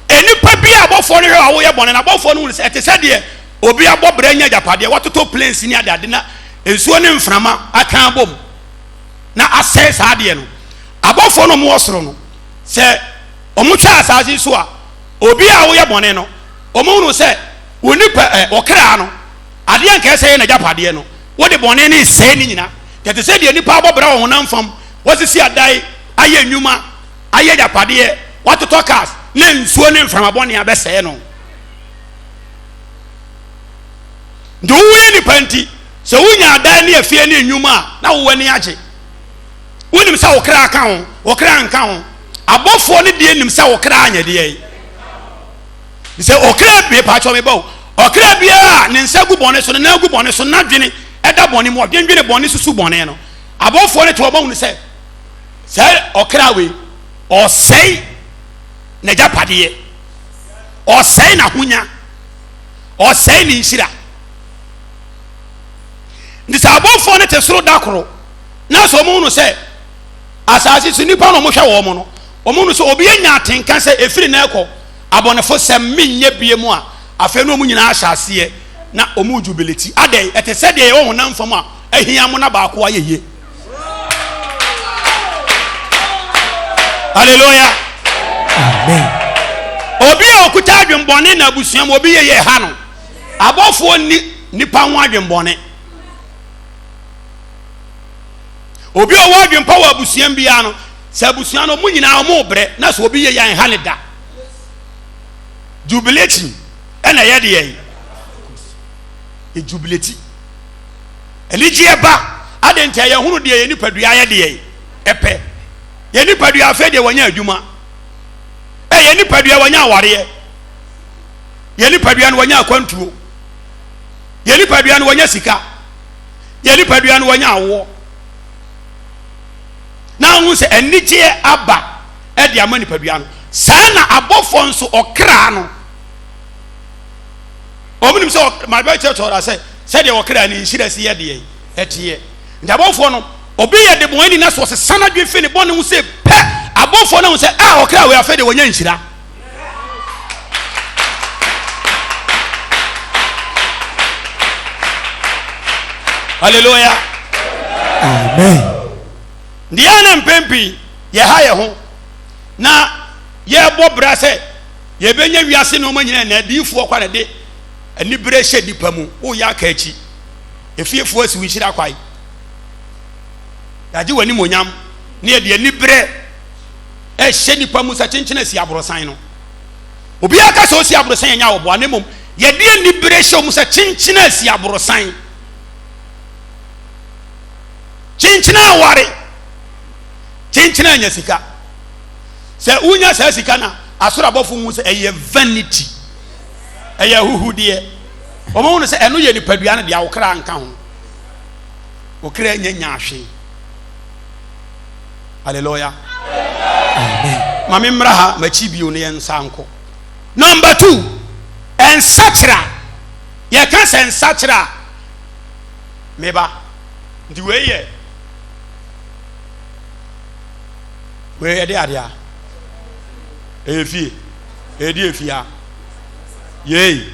nnipa bi a abɔfoɔ no hwɛ a wɔyɛ bɔne no, abɔfoɔ no hunu sɛ ɛte sɛ deɛ obi abɔ brɛ anya agyapadeɛ, watotɔ planes ne adeade na nsuo ne mframa aka abom na asɛe saa adeɛ no. Abɔfoɔ no a wɔwɔ soro no, sɛ wɔtwa asaase yi so a, obi a woyɛ bɔne no, wɔhunu sɛ wo nipa ɛ ɔkra no, adeɛ nka ɛsɛ yɛ n'agyapadeɛ no, wode bɔne no resɛe ne nyina. Tɛte sɛ deɛ nipa abɔ bra wɔ honam fam, wasisi adan, ayɛ nnwuma, ayɛ agyapadeɛ, watotɔ cars, na nsuo ne mframa bɔne abɛsɛe no. Nti woyɛ nipa nti, sɛ wonya adan ne afie ne nnwuma a, na wo ani agye. Wonim sɛ wo kra ka ho, wo kra nka ho. Abɔfoɔ no deɛ nim sɛ wo kra anyɛ deɛ yi. Sɛ ɔkra mepatwɔ me ba o, ɔkra biara a ne nsa gu bɔne so, ne nan gu bɔne so, n'adwene ɛda bɔne mu, ɔdwendwene bɔne susu bɔne no. Abɔfoɔ no te wɔn ahunu sɛ sɛ ɔkra wei ɔsɛe n'agyapadeɛ, ɔsɛe n'ahonya, ɔsɛe ne nhyira. Nti sɛ abɔfoɔ no te soro da koro na sɛ wɔn hunu sɛ asase so nnipa na wɔhwɛ wɔn no, wɔn hunu sɛ obi anya atenka sɛ efiri na ɛkɔ abɔnefo sɛm menyɛ bie mu a, afei na wɔn nyinaa ahyɛ aseɛ na wɔn jubileti. Adɛn? Ɛte sɛ deɛ yɛwɔ honam fam a ahia mo na baako ayɛ yie. Hallelujah. Amen. Obi a okuta adwembɔne na abusua mu obi yɛ yɛ ha no, abɔfoɔ nni nipa ho adwembɔne. Obi a ɔwɔ adwempa wɔ abusua biara no, sɛ abusua no ɔmo nyinaa ɔmo brɛ na sɛ obi yɛ yɛn ha ne da. Jubilation ɛna ɛyɛ deɛ yi. Jubilate. Anigyeɛ ba adɛn nti a yɛhunu deɛ yɛn nipadua ayɛ deɛ ɛpɛ. Yɛn nipadua afei deɛ wɔnyɛ adwuma. Ɛ yɛn nipadua wɔnyɛ awareɛ. Yɛn nipadua no wɔnyɛ akwantuo. Yɛn nipadua no wɔnyɛ sika. Yɛn nipadua no wɔnyɛ awoɔ. Na ahu sɛ anigyeɛ aba ɛde ama nipadua no. Saa na abɔfoɔ nso ɔkra no. Wɔn nim sɛ mabɛkyerɛkyerɛ ɔda sɛ sɛdeɛ ɔkra ne nhyira si yɛ deɛ ɛteɛ. Nti abɔfoɔ no obi yɛ de bɔn ani na so ɔsesa n'adwene fi ne bɔne ho sɛ pɛ abɔfoɔ no ho sɛ a ɔkra wei afei deɛ wɔnya nhyira. Hallelujah. Amen. Deɛ na mpɛn pii yɛha yɛ ho na yɛbɔ bra sɛ yɛbɛnya wiase nneɛma nyinaa na adiyifoɔ kwa na de anibere hyɛ nnipa mu woyɛ aka akyi efiefoɔ asi wo nhyira kwae yɛagye w'animonyam ne yɛde anibere ɛhyɛ nnipa mu sɛ kyenkyene asi aborosan no. Obiara ka sɛ ɔsi aborosan yɛnyɛ awɔboa na mmom yɛde anibere hyɛ mu sɛ kyenkyene asi aborosan. Kyenkyene aware, kyenkyene anya sika. Sɛ wonya saa sika na asoro abɔfo hu sɛ ɛyɛ vanity, ɛyɛ ahuhudeɛ. Wɔn hu no sɛ ɛno yɛ nipadua no deɛ awokra nka ho. Okra nya nya ahwee. Hallelujah. Amen. Ma me mmra ha makyi bio ne yɛn nsa nkɔ. Number two, nsakyera. Yɛka sɛ nsakyera a, meba. Nti wei yɛ wei yɛde adeɛ a ɛyɛ fie ɛyɛ di efie a yei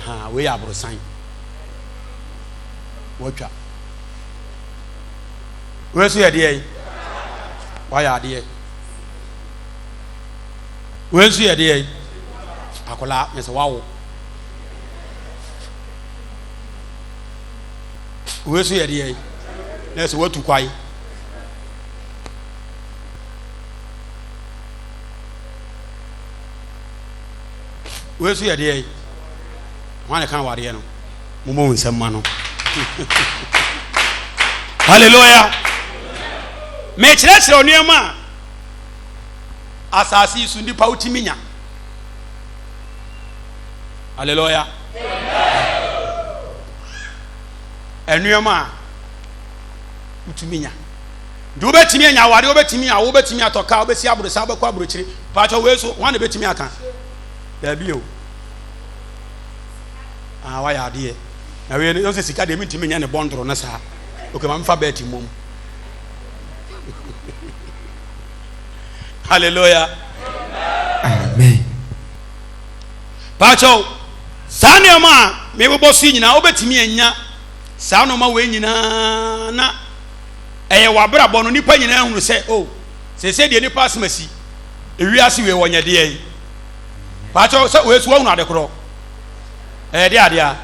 ha wei yɛ aborosan wɔatwa. Wei nso yɛ deɛ yi. Wayɛ adeɛ. Wei nso yɛ deɛ akwadaa yɛ sɛ wawo. Wei nso yɛ deɛ na yɛ sɛ watu kwae. Wei nso yɛ deɛ hwan na ɛka awareɛ no mommɔ wo nsɛm ma no. Hallelujah. Mekyerɛkyerɛ nneɛma a asase yi so nnipa wotumi nya. Hallelujah. Nneɛma a wotumi nya. Nti wobɛtumi anya aware, wobɛtumi awo, wobɛtumi atɔ kaa, wobɛsi aborosa, wobɛkɔ aburokyire. Paatwa wei so, hwan na ɛbɛtumi aka? Daabi o. Ah, wayɛ adeɛ. Na wei no, sɛ sika deɛ mentumi nyɛ ne bɔndoro no saa. Okay, ma mefa bɛɛte mmom. Hallelujah. Amen. Paatwa saa nneɛma a mebobɔ so nyinaa wobɛtumi anya saa nneɛma wei nyinaa na ɛyɛ w'abrabɔ no nipa nyinaa hunu sɛ o oh, sese deɛ nipa asɛm asi ewiase wei wɔnyɛ deɛ yi paakyɛw sɛ wei so wɔhunu ade korɔ ɛyɛ deɛ adeɛ a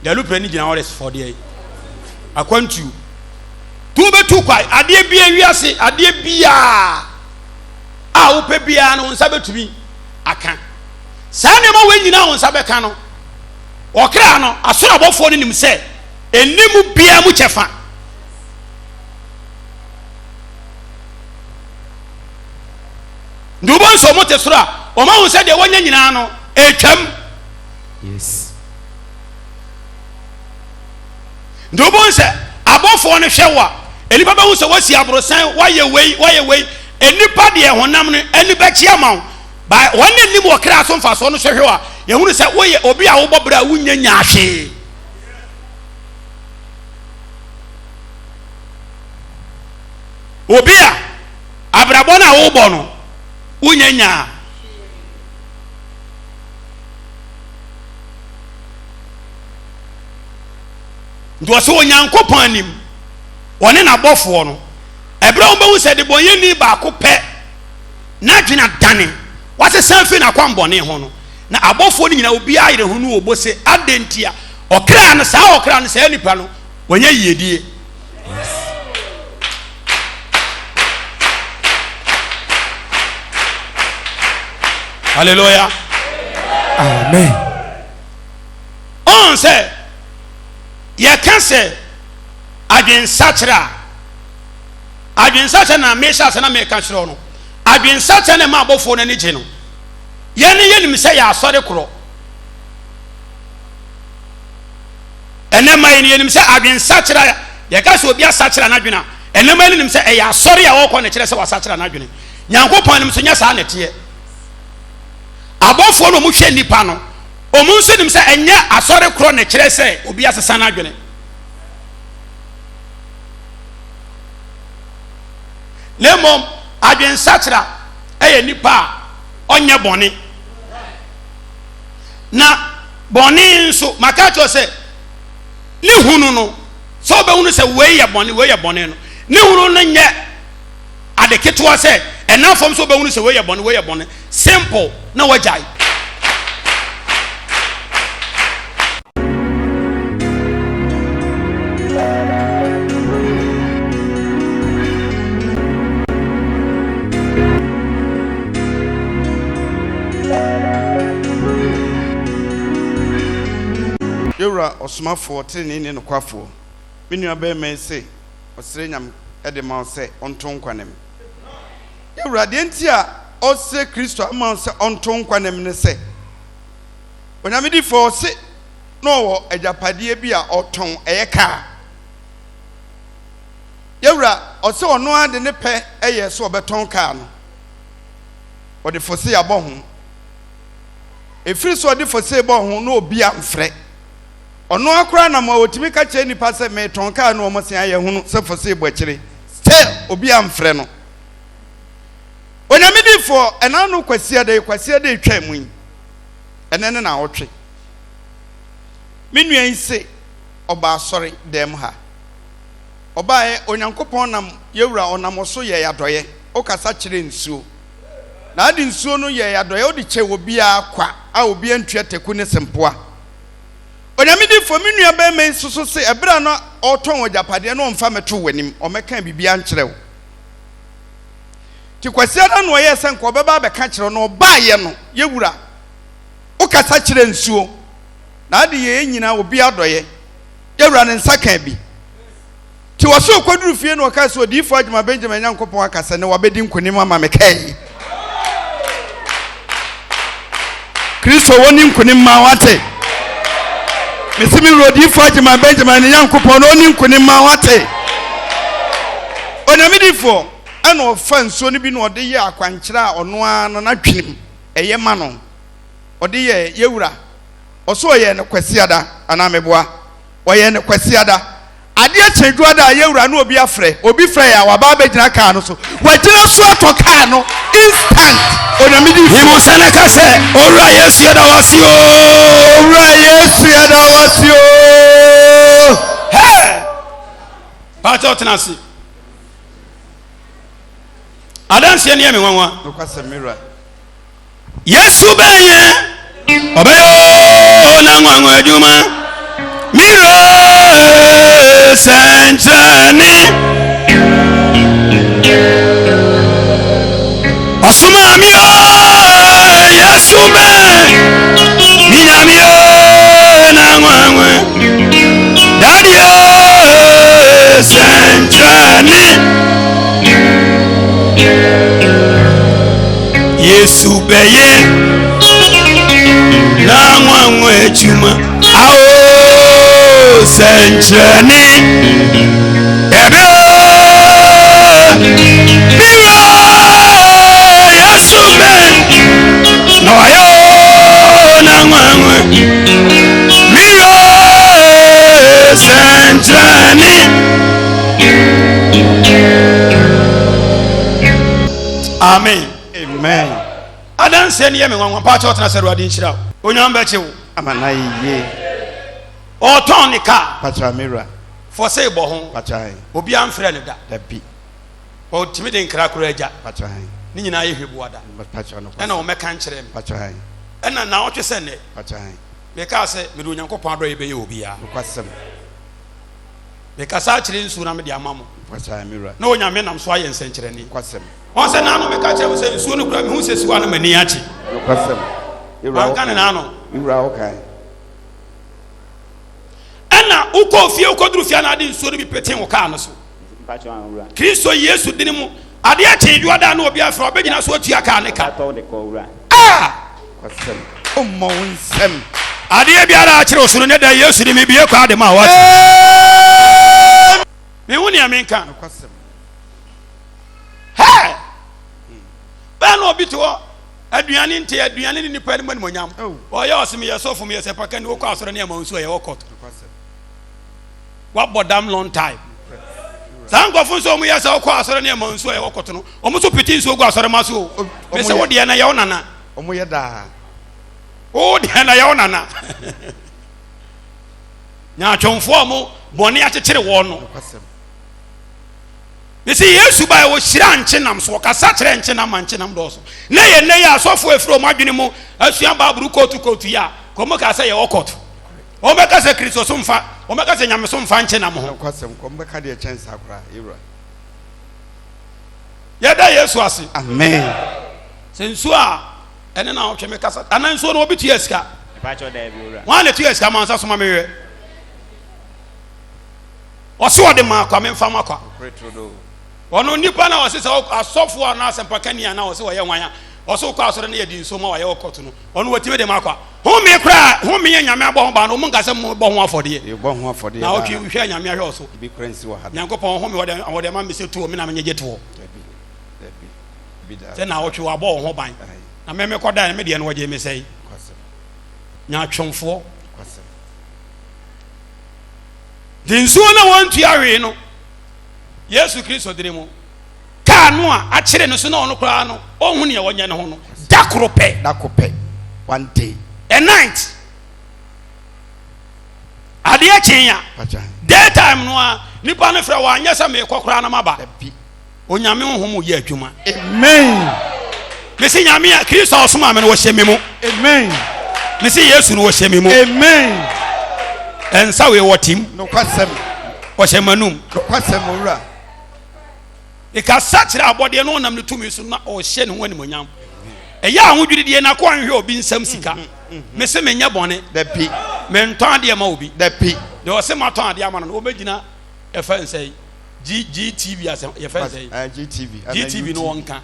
deɛ lupere ne gyina hɔ de fɔ deɛ yi akwantuo tu bɛtu kwae adeɛ bia wiase adeɛ biaa a wopɛ biara no wo nsa bɛtumi aka saa nneɛma wei nyinaa wo nsa bɛka no ɔkra no asoro abɔfoɔ no nim sɛ ɛnni mu biara mu kyɛfa. Nti wobɛhu sɛ wɔte soro a, wɔahu sɛ deɛ wɔanya nyinaa no, ɛretwam. Yes. Nti wobɛhu sɛ abɔfoɔ no hwɛ wo a, nnipa bɛhu sɛ woasi aborosan, woayɛ wei, woayɛ wei. Nnipa deɛ honam no ani bɛkye ama wo. Ba wɔn a nim wɔ kra so mfasoɔ no hwehwɛ wo a, yɛhunu sɛ woyɛ obi a wobɔ berɛ a wonnya nyaa hwee. Obi a abrabɔ no a wobɔ no wonya nyaa. Nti ɔsɛ Onyankopɔn anim ɔne n'abɔfoɔ no ɛberɛ a wɔbɛhu sɛ debɔnyɛni baako pɛ n'adwene adane wasesa afiri n'akwammɔne ho no na abɔfoɔ no nyinaa obiara yere ho no wɔ bo se adɛn nti a ɔkra no saa ɔkra no saa nipa no wɔnyɛ yiedie. Hallelujah. Amen. Ɔn sɛ yɛka sɛ adwensakyerɛ a adwensakyerɛ na mehyɛ ase na meka kyerɛ no adwensakyerɛ na ɛma abɔfoɔ no ani gye no yɛne yɛnim sɛ yɛ asɔre korɔ Ɛnnɛ mma yi no, yɛnim sɛ adwensakyera a yɛka sɛ obi asakyera n'adwene a, ɛnnɛ mma yi no nim sɛ ɛyɛ asɔre a ɔkɔ na ɛkyerɛ sɛ wasakyera n'adwene. Nyankopɔn anim nso nyɛ saa na ɛteɛ. Abɔfoɔ no wɔhwɛ nnipa no, wɔn nso nim sɛ ɛnyɛ asɔre korɔ na ɛkyerɛ sɛ obi asesa n'adwene. Na mmom adwensakyera ɛyɛ nipa a ɔnyɛ bɔne. Na bɔne nso, maka akyerɛ sɛ, ne hunu no, sɛ wobɛhunu sɛ wei yɛ bɔne, wei yɛ bɔne no, ne hunu no nyɛ ade ketewa sɛ ɛnam fam sɛ wobɛhunu sɛ wei yɛ bɔne, wei yɛ bɔne, simple na wagyae. Yɛwura ɔsomafoɔ tenenee ne nokwafoɔ, me nua barima yi se ɔsrɛ Nyame de ma wo sɛ ɔnto nkwa nem. Yɛwura, deɛ nti a ɔsrɛ Kristo ama wo sɛ ɔnto nkwa nem ne sɛ, Onyame difoɔ ɔse na ɔwɔ agyapadeɛ bi a ɔtɔn, ɛyɛ kaa. Yɛwura, ɔse ɔno ara de ne pɛ yɛɛ sɛ ɔbɛtɔn kaa no. Ɔde fosee abɔ ho. Ɛfiri sɛ ɔde fosee bɔɔ ho na obi amfrɛ. Ɔno ara koraa nam a ɔtumi ka kyerɛ nnipa sɛ meretɔn kaa no wɔn se ayɛ hunu sɛ fosee bɔ akyire. Still obi amfrɛ no. Onyame difoɔ, ɛna ano Kwasiada yi, Kwasiada etwaa mu yi, ɛnɛ ne naawɔtwe. Me nua yi se ɔba asɔre dɛm ha. Ɔbaeɛ, Onyankopɔn nam yɛwura ɔnam wo so yɛɛ adɔeɛ. Wokasa kyerɛɛ nsuo. Na ade nsuo no yɛɛ adɔeɛ, wode kyɛɛ obiara kwa a obiara ntua taku ne sempoa. Onyame difoɔ, me nua barima yi nso so se ɛberɛ a na ɔretɔn agyapadeɛ no ɔmfa mmɛto w'anim, ɔmmɛkaa biribiara nkyerɛ wo. Nti Kwasiada na ɔyɛɛ sɛ nka ɔbɛba abɛka kyerɛ wo, na ɔbaeɛ no, yɛwura, wokasa kyerɛ nsuo, na ade yɛɛ nyinaa obiara adɔeɛ. Yɛwura ne nsa kaa bi. Nti ɔse ɔkɔduru fie na ɔkaa sɛ odiyifoɔ Agyemang Benjamin Nyankopɔn aka sɛ ne wabɛdi nkonim ama me kaa yi. Kristo wɔni nkonim ma wate. Mese me wura odiyifoɔ Agyemang Benjamin ne Nyankopɔn na ɔni nkonim ma wate. Onyame difoɔ ɛna ɔfa nsuo no bi na ɔde yɛ akwankyerɛ a ɔno ara no n'adwenem ɛyɛ ma no. Ɔde yɛ yɛwura. Ɔse ɔyɛɛ no Kwasiada anaa meboa? Ɔyɛɛ no Kwasiada. Adeɛ kye Dwoada a yɛwura na obi afrɛ, obi frɛ yɛ a waba abɛgyina kaa no so. Wagyina so atɔ kaa no instant. Onyame di Yi wo nsa na ka sɛ, Owura Yesu yɛda wo ase oo. Owura Yesu yɛda wo ase oo. Hey! Pakyɛ ɔtena ase. Adanseɛ no yɛ me nwanwa. Nokwasɛm me wura. Yesu bɛyɛ ɔbɛyɛ oo na nwanwa adwuma mire sɛnkyerɛnne ɔsoma mi o Yesu bɛ mi nyame o na nwanwa dadi o sɛnkyerɛnne. Yesu bɛyɛ n'anwanwa adwuma ao sɛnkyerɛnne ɛbɛ mewura Yesu bɛ na wayɛ n'anwanwa mewura sɛnkyerɛnne. Amen. Amen. Adanseɛ no yɛ me nwanwa. Mpakyɛ ɔtena sɛ Awurade nhyira wo. Onyame bɛkye wo. Ama na yie. Ɔtɔn ne kaa. Pakyɛ me wura. For sale bɔ ho. Pakyɛ. Obiara mfrɛ no da. Dabi. Ɔtumi de nkra koraa agya. Pakyɛ. Ne nyinaa yɛ hweboada. Pakyɛ no. Ɛna ɔmɛka nkyerɛ me. Pakyɛ. Ɛna naawɔtwe sɛ nnɛ. Pakyɛ. Mekaa sɛ mede Onyankopɔn adɔeɛ bɛyɛ obiara. Nokwasɛm. Mekasa akyerɛ nsuo na mede ama mo. Na Onyame nam so ayɛ nsɛnkyerɛnne. Wɔn sɛ naano meka kyerɛ mo sɛ nsuo no kura mehu sɛ siwa no m'ani agye. Manka ne naano. Ɛna wokɔ fie wokɔduru fie na ade nsuo no bi pete wo kaa no so. Kristo Yesu dini mu adeɛ kyee dwoada na obi afrɛ ɔbɛgyina so atua kaa ne ka. Ah! Ɔmmɔ wo nsam. Adeɛ biara akyerɛ wo so no, ne da Yesu de mebie kwan de ma wo ate. Mehu nea menka. Hɛ! Bɛn na obi te hɔ aduane nti aduane ne nipa anim animonyam. Ɔyɛ ɔse meyɛ sɔfo meyɛ sɛ paka ni wokɔ asɔre ne ɛma nsuo ɛyɛ wɔ kɔt. Wabɔ dam long time. Saa nkurɔfo nso wɔn yɛ sɛ wokɔ asɔre ne ɛma nsuo ɛyɛ wɔ kɔt no wɔn nso pete nsuo gu asɔre ma so o. Mesɛ wo deɛ na yɛ wo nana. Wɔn yɛ daa. Wo deɛ na yɛ wo nana. Nyaatwomfoɔ a wɔn bɔne akyekyere wɔn no. Mesi Yesu bae ɔhyira nkyenam so, ɔkasa kyerɛ nkyenam ma nkyenam dɔɔso. Na yɛ nnɛ yi asɔfoɔ efiri wɔn adwene mu asua Bible kootu kootu yi a, kɔn ka sɛ yɛwɔ kɔɔto. Wɔn bɛka sɛ Kristo so mfa, wɔn bɛka sɛ nyamesom mfa nkyenam ho. Nokwasɛm, kɔn bɛka deɛ kyɛn saa koraa, yɛwura. Yɛda Yesu ase. Amen. Sɛ nsuo a ɛne na ɔtwe me kasa anaa nsuo no obi tua sika. Wɔn a na tua sika ma nsa soma me hwɛ. Ɔse ɔde maa kwa memfa ma kwa. Ɔno nipa na ɔse sɛ asɔfoɔ anaa asɛmpakani anaa ɔse ɔyɛ hwan a ɔse wokɔ asɔre no yɛde nsuo ma wayɛ wɔ kɔto no ɔno watumi de ma kwa. Home koraa home yɛ nyame abɔ ho baa no ɔmo nka sɛ mo bɔ ho afɔdeɛ. Na ɔtwe hwɛ nyame ahwɛ ɔso. Nyankopɔn home ɔde ma me sɛ tuo me na menyegye toɔ. Sɛ na ɔtwe wabɔ wo ho ban. Na me mekɔ da me deɛ no wɔgye me sɛe. Nyaatwomfoɔ. De nsuo na wɔntua hwee no Yesu Kristo dene mu kaa no a akyere no so na ɔno koraa no ɔnhu nea wɔnyɛ ne ho no da koro pɛ. Da koro pɛ. One day. A night. Adeɛ kyee a day time no a Nipa no frɛ wanyɛ sɛ meekɔ koraa na maba. Onyame honhom yɛ adwuma. Amen. Mesi Nyame a Kristo a ɔsoma me no wɔhyɛ me mu. Amen. Mesi Yesu no wɔhyɛ me mu. Amen. Ɛnsa wei wɔ tim. Nokwasɛm. Wɔhyɛ m'anum. Nokwasɛm owura. Mekasa kyerɛ abɔdeɛ na ɔnam ne tumi so na ɔhyɛ ne ho animonyam. Ɛyɛ ahodwirideɛ na akoa nhwɛ obi nsam sika. Mese menyɛ bɔne. Dabi. Mentɔn adeɛ ma obi. Dabi. Deɛ ɔse matɔn adeɛ ama no no wɔbɛgyina ɛfɛ nsɛ yi. G GTV asɛm yɛfɛ nsɛ yi. GTV. GTV no wɔnka.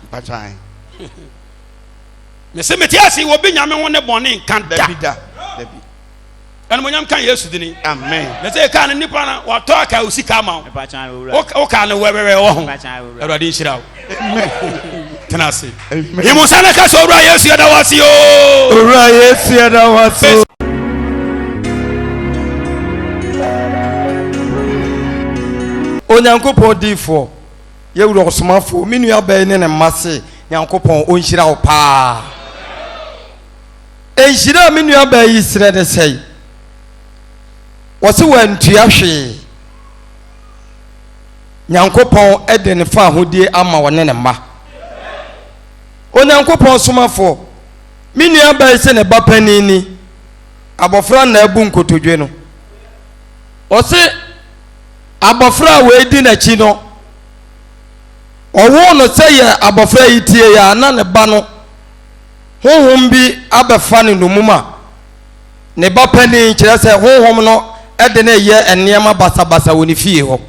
Mese mete ase obi nyame ho ne bɔne nka da. Dabi da. Dabi. Animonyam ka Yesu dini. Amen. Na sɛ kaa no nipa no watɔ aka wo sika ama wo. Wo kaa no wɛwɛwɛ wɔ ho. Awurade nhyira wo. Tena ase. Yi mo nsa na ka sɛ Owura Yesu yɛda wo ase o. Owura Yesu yɛda wo ase. Onyankopɔn diifoɔ, yɛwura ɔsomafoɔ, me nua bɛyi ne ne mma se Nyankopɔn ɔnhyira wo paa. Nhyira a me nuabaa yi srɛ ne sɛe? Wɔse wantua hwee. Nyankopɔn de ne faahodie ama ɔne ne mma. Onyankopɔn somafoɔ, me nuabaa yi se ne ba panin ni, abɔfra na abu nkotodwe no. Ɔse abɔfra a wei di n'akyi no, ɔwoo no sɛ yɛ abɔfra yi tie yɛ a na ne ba no honhom bi abɛfa no nnommum a, ne ba panin, kyerɛ sɛ honhom no de no reyɛ nneɛma basabasa wɔ ne fie hɔ.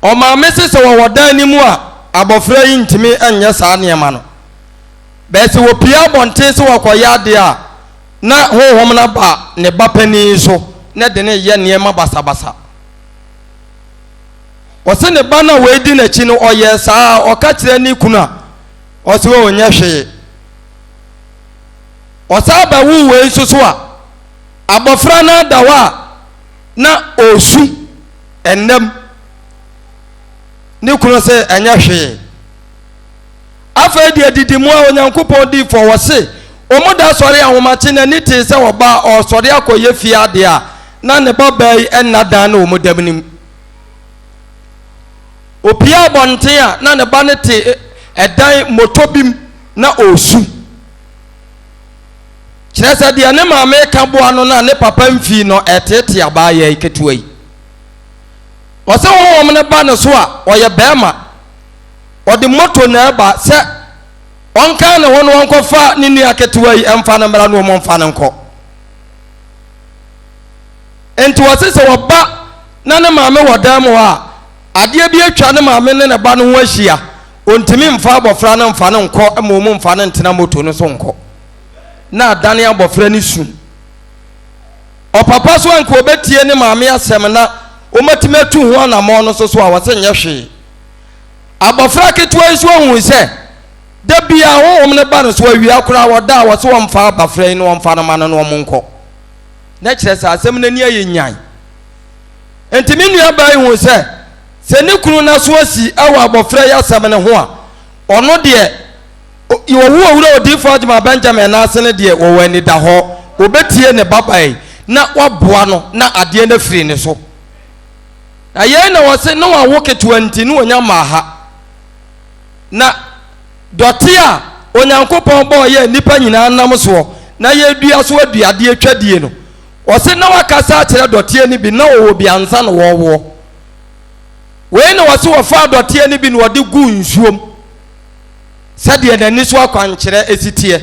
Ɔmaame se sɛ wɔwɔ dan no mu a, abɔfra yi ntumi nyɛ saa nneɛma no. Bɛyɛ sɛ wɔpie abɔnten sɛ wɔkɔyɛ adeɛ a, na honhom no aba ne ba panin so na de no reyɛ nneɛma basabasa. Ɔse ne ba no a wɔadi n'akyi no ɔyɛɛ saa a, ɔka kyerɛ ne kunu a, ɔse o nyɛ hwee. Ɔsan bɛwoo wei nso so a, abɔfra no ada hɔ a na ɔresu ɛnam. Ne kunu se ɛnyɛ hwee. Afei deɛ didi mu a Onyankopɔn dii fɔ wɔ se wɔn da sɔre ahomakye n'ani tee sɛ ɔbaa ɔresɔre akɔyɛ fie adeɛ a na ne ba baa yi nna dan ne wɔn dam no mu. Opue abɔnten a na ne ba no te ɛdan moto bi mu na ɔresu. Kyerɛ sɛ deɛ ne maame reka boa no no a ne papa mfii no ɛreteetee abaayewa yi ketewa yi. Ɔsɛ honhom no ba ne so a ɔyɛ bɛrima. Ɔde moto na ɛba sɛ ɔnka ne ho na ɔnkɔfa ne nua ketewa yi mfa no mmra na wɔn mfa no nkɔ. Enti wɔse sɛ ɔba na ne maame wɔ dan mu hɔ a, adeɛ bi atwa ne maame ne ne ba no ho ahyia. Ɔntumi mfa abɔfra no mfa no nkɔ ma wɔn mfa no ntena moto no so nkɔ. Na adane abɔfra no su. Ɔpapa so anka ɔbɛtie ne maame asɛm na wɔatumi atu ho anammɔn no so so a wɔse nyɛ hwee. Abɔfra ketewa yi so ahuu sɛ da biara honhom no ba no so awia koraa wɔda a wɔse wɔmfa abɔfra yi na wɔmfa no ma no na wɔn nkɔ. Na kyerɛ sɛ asɛm no ani ayɛ nyan. Enti me nuabaa yi hui sɛ, sɛ ne kunu no aso asi wɔ abɔfra yi asɛm no ho a, ɔno deɛ, wɔwo Owura Odiyifoɔ Agyemang Benjamin no ase no deɛ, wɔwɔ anidahɔ. Wɔbɛtie ne babaa yi na waboa no na adeɛ no afiri ne so. Na yei na wɔse na wawo ketewa nti na ɔnya mmaa ha. Na dɔte a Onyankopɔn bɔɔ yɛ nnipa nyinaa nam soɔ na yɛdua so aduadeɛ twadie no, Ɔse na wakasa akyerɛ dɔteɛ no bi na ɔwɔ bi ansa na wɔrewoɔ. Wei na ɔse ɔfaa dɔteɛ no bi na ɔde guu nsuom sɛdeɛ n'ani so akwankyerɛ si teɛ.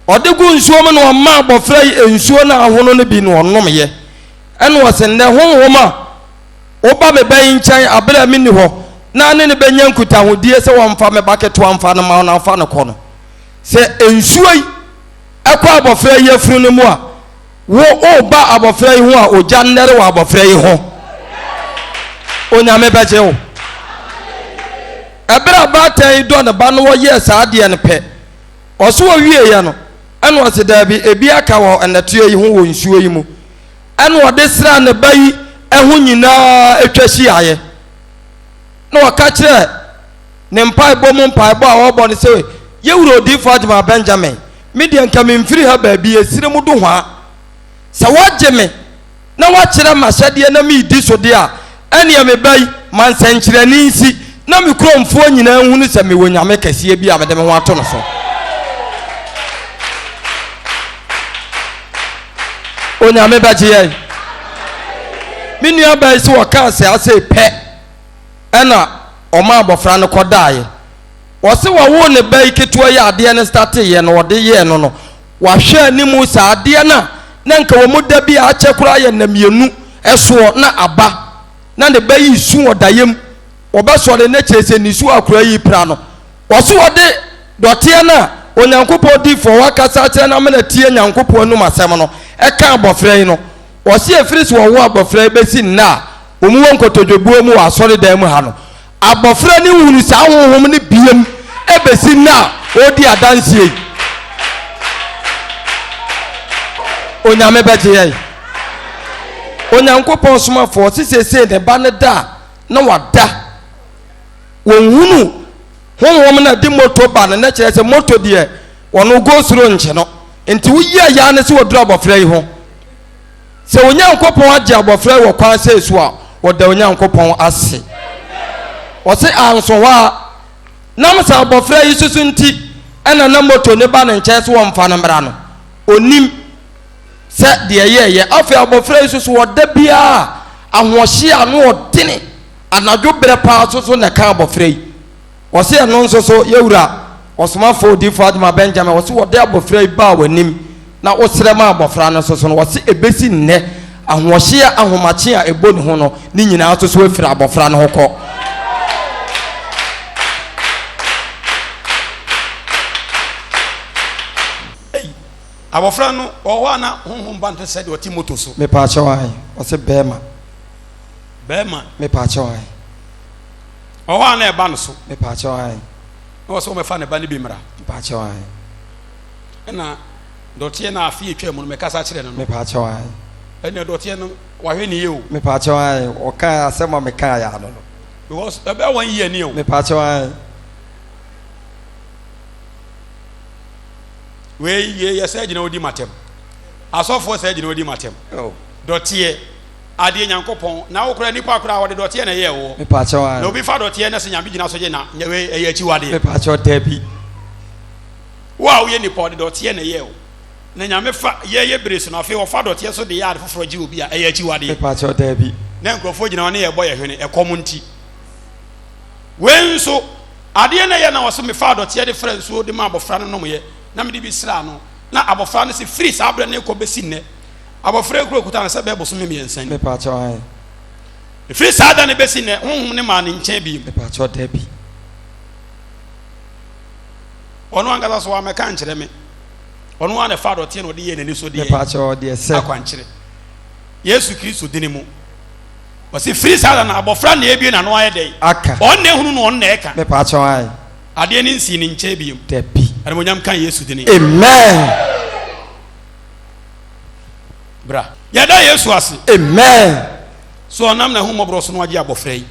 Ɔde gu nsuom na ɔmaa abɔfra yi nsuo no ahono no bi na ɔnomyɛ. Ɛna ɔse nnɛ honhom a woba me ba yi nkyɛn aberɛ a menni hɔ na ne no bɛnya nkutahodie sɛ wɔmfa me ba ketewa mfa no ma wo na fa no kɔ no, sɛ nsuo yi kɔ abɔfra yi afunu no mu a, wo woba abɔfra yi ho a, ogya nnɛre wɔ abɔfra yi ho. Onyame bɛgye wo. Ɛberɛ a baatan yi dɔ ne ba no wɔyɛɛ saa adeɛ no pɛ, ɔso ɔwieɛ no, ɛna ɔse daabi, ebi aka wɔ nnɛteɛ yi ho wɔ nsuo yi mu. Ɛna ɔde sraa ne ba yi ho nyinaa atwa hyiaeɛ. Na ɔka kyerɛ ne mpaebɔ mu mpaebɔ a ɔrebɔ no sɛ, Yɛ wura odiyifoɔ Agyemang Benjamin, me deɛ nka memfiri ha baabi, ɛserɛ mu dohwaa. Sɛ woagye me na woakyerɛ m'ahyɛdeɛ na meredi so deɛ a, ɛnneɛ me ba yi, ma nsɛnkyerɛnne nsi na me kuromfoɔ nyinaa nhunu sɛ mewɔ Nyame kɛseɛ bi a mede me ho ato no so. Onyame bɛgye yɛn. Me nuabaa yi sɛ wɔkaa sɛ asei pɛ ɛna ɔma abɔfra no kɔdaeɛ. Wɔse wɔwoo ne ba yi ketewa yi adeɛ no starteeɛ no wɔde yɛɛ no no wahwɛ anim saa adeɛ no a na nka wɔn mu da bi a akyɛ koraa yɛ nna mmienu soɔ na aba na ne ba yi resu wɔ daeɛ mu wɔbɛsɔre na kyerɛ sɛ nisuo a akwadaa yi repira no wɔso wɔde dɔteɛ no a Onyankopɔn difoɔ wakasa akyerɛ no amena tie Nyankopɔn anum asɛm no ɛka abɔfra yi no wɔse ɛfiri sɛ wɔwo abɔfra yi bɛsi nnɛ a wɔn wɔ nkotodwebuo mu wɔ asɔredan mu ha no Abɔfra no nhunu saa honhom no biam bɛsi nnɛ a ɔredi adanseɛ yi. Onyame bɛgye yɛn. Onyankopɔn somafoɔ ɔse seesei ne ba no da a na wada. Wɔnhunu honhom no a ɛde moto ba no na kyerɛ sɛ moto deɛ wɔn go soro nkye no. Nti woyi ayaa no sɛ wɔduru abɔfra yi ho. Sɛ Onyankopɔn agye abɔfra yi wɔ kwan sei so a, wɔda Onyankopɔn ase. Ɔse anso hɔ a, nam sɛ abɔfra yi soso nti ɛna na moto ne ba ne nkyɛn so wɔmfa no mmra no, ɔnim sɛ deɛ ɛyɛɛyɛ. Afei abɔfra yi soso ɔda biara ahoɔhye a ano ɔdene anadwo berɛ paa soso na ɛka abɔfra yi. Ɔse ɛno nso so yɛwura Ɔsomafoɔ Odiyifoɔ Adwuma Benjamin ɔse wɔde abɔfra yi baa w'anim na wosrɛ maa abɔfra no nso so no ɔse ɛbɛsi nnɛ ahoɔhyeɛ ahomakye a ɛbɔ ne ho no ne nyinaa nso so afiri abɔfra no ho kɔ. Ei, abɔfra no ɔwɔ hɔ a na honhom ba no te sɛ deɛ ɔte moto so. Mepaakyɛw ae, ɔse bɛɛma. Bɛɛma. Mepaakyɛw ae. Ɔwɔ hɔ a na ɛba no so. Mepaakyɛw ae. Na ɔsɛ wɔmɛfa ne ba no bi mmra. Mepaakyɛw ae. Ɛna dɔteɛ no afe atwa mu no mɛkasa kyerɛ no no. Mepaakyɛw ae. Ɛna dɔteɛ no wahwɛ ne yie o. Mepaakyɛw ae. Ɔkaa asɛm a mekaa yɛ ano no. Because ɛbɛyɛ wɔn yie ni o. Mepaakyɛw ae. Wei yɛ yɛ sɛ gyina odi matɛm. Asɔfoɔ sɛ gyina odi matɛm. Oh. Dɔteɛ. Adeɛ Nyankopɔn na wo koraa nipa koraa wɔde dɔteɛ na ɛyɛɛ woɔ. Mepaakyɛw ae. Na obi fa dɔteɛ na sɛ Nyame gyina so gye na nyɛ wei ɛyɛ akyiwadeɛ. Mepaakyɛw dabi. Wo a woyɛ nipa ɔde dɔteɛ na ɛyɛɛ wo na Nyame fa yɛ yɛ bere so no afei ɔfa dɔteɛ so de yɛ ade foforɔ gye obi a ɛyɛ akyiwadeɛ. Mepaakyɛw dabi. Na nkurɔfoɔ gyina hɔ ne yɛbɔ yɛ hwene ɛkɔm nti. Wei nso adeɛ na ɛyɛ na wɔso mefaa dɔteɛ de fra nsuo de ma abɔfra no nomyɛ na mede bi sraa no na abɔfra no se firi saa berɛ no rekɔ bɛsi nnɛ Abɔfra yi kura okuta no sɛ bɛyɛ bosome mmiɛnsa ni. Mepaakyɛw ae. Ɛfiri saa da no bɛsi nnɛ, honhom no maa ne nkyɛn bio. Mepaakyɛw dabi. Ɔno ankasa so wammɛka ankyerɛ me. Ɔno ara na ɛfaa dɔteɛ na ɔde yɛɛ n'ani so deɛ. Mepaakyɛw deɛ sɛ. Akwankyerɛ. Yesu Kristo dini mu. Ɔsi firi saa da no abɔfra na ebie n'ano ayɛ dɛn? Aka. Ɔno na ehunu no ɔno na ɛka. Mepaakyɛw ae. Adeɛ no nsii ne nkyɛn bio. Dabi. Animuonyam ka Yesu dini. Amen. Bra. Yɛda Yesu ase. Amen. So ɔnam n'ahummɔborɔ so no agye abɔfra yi.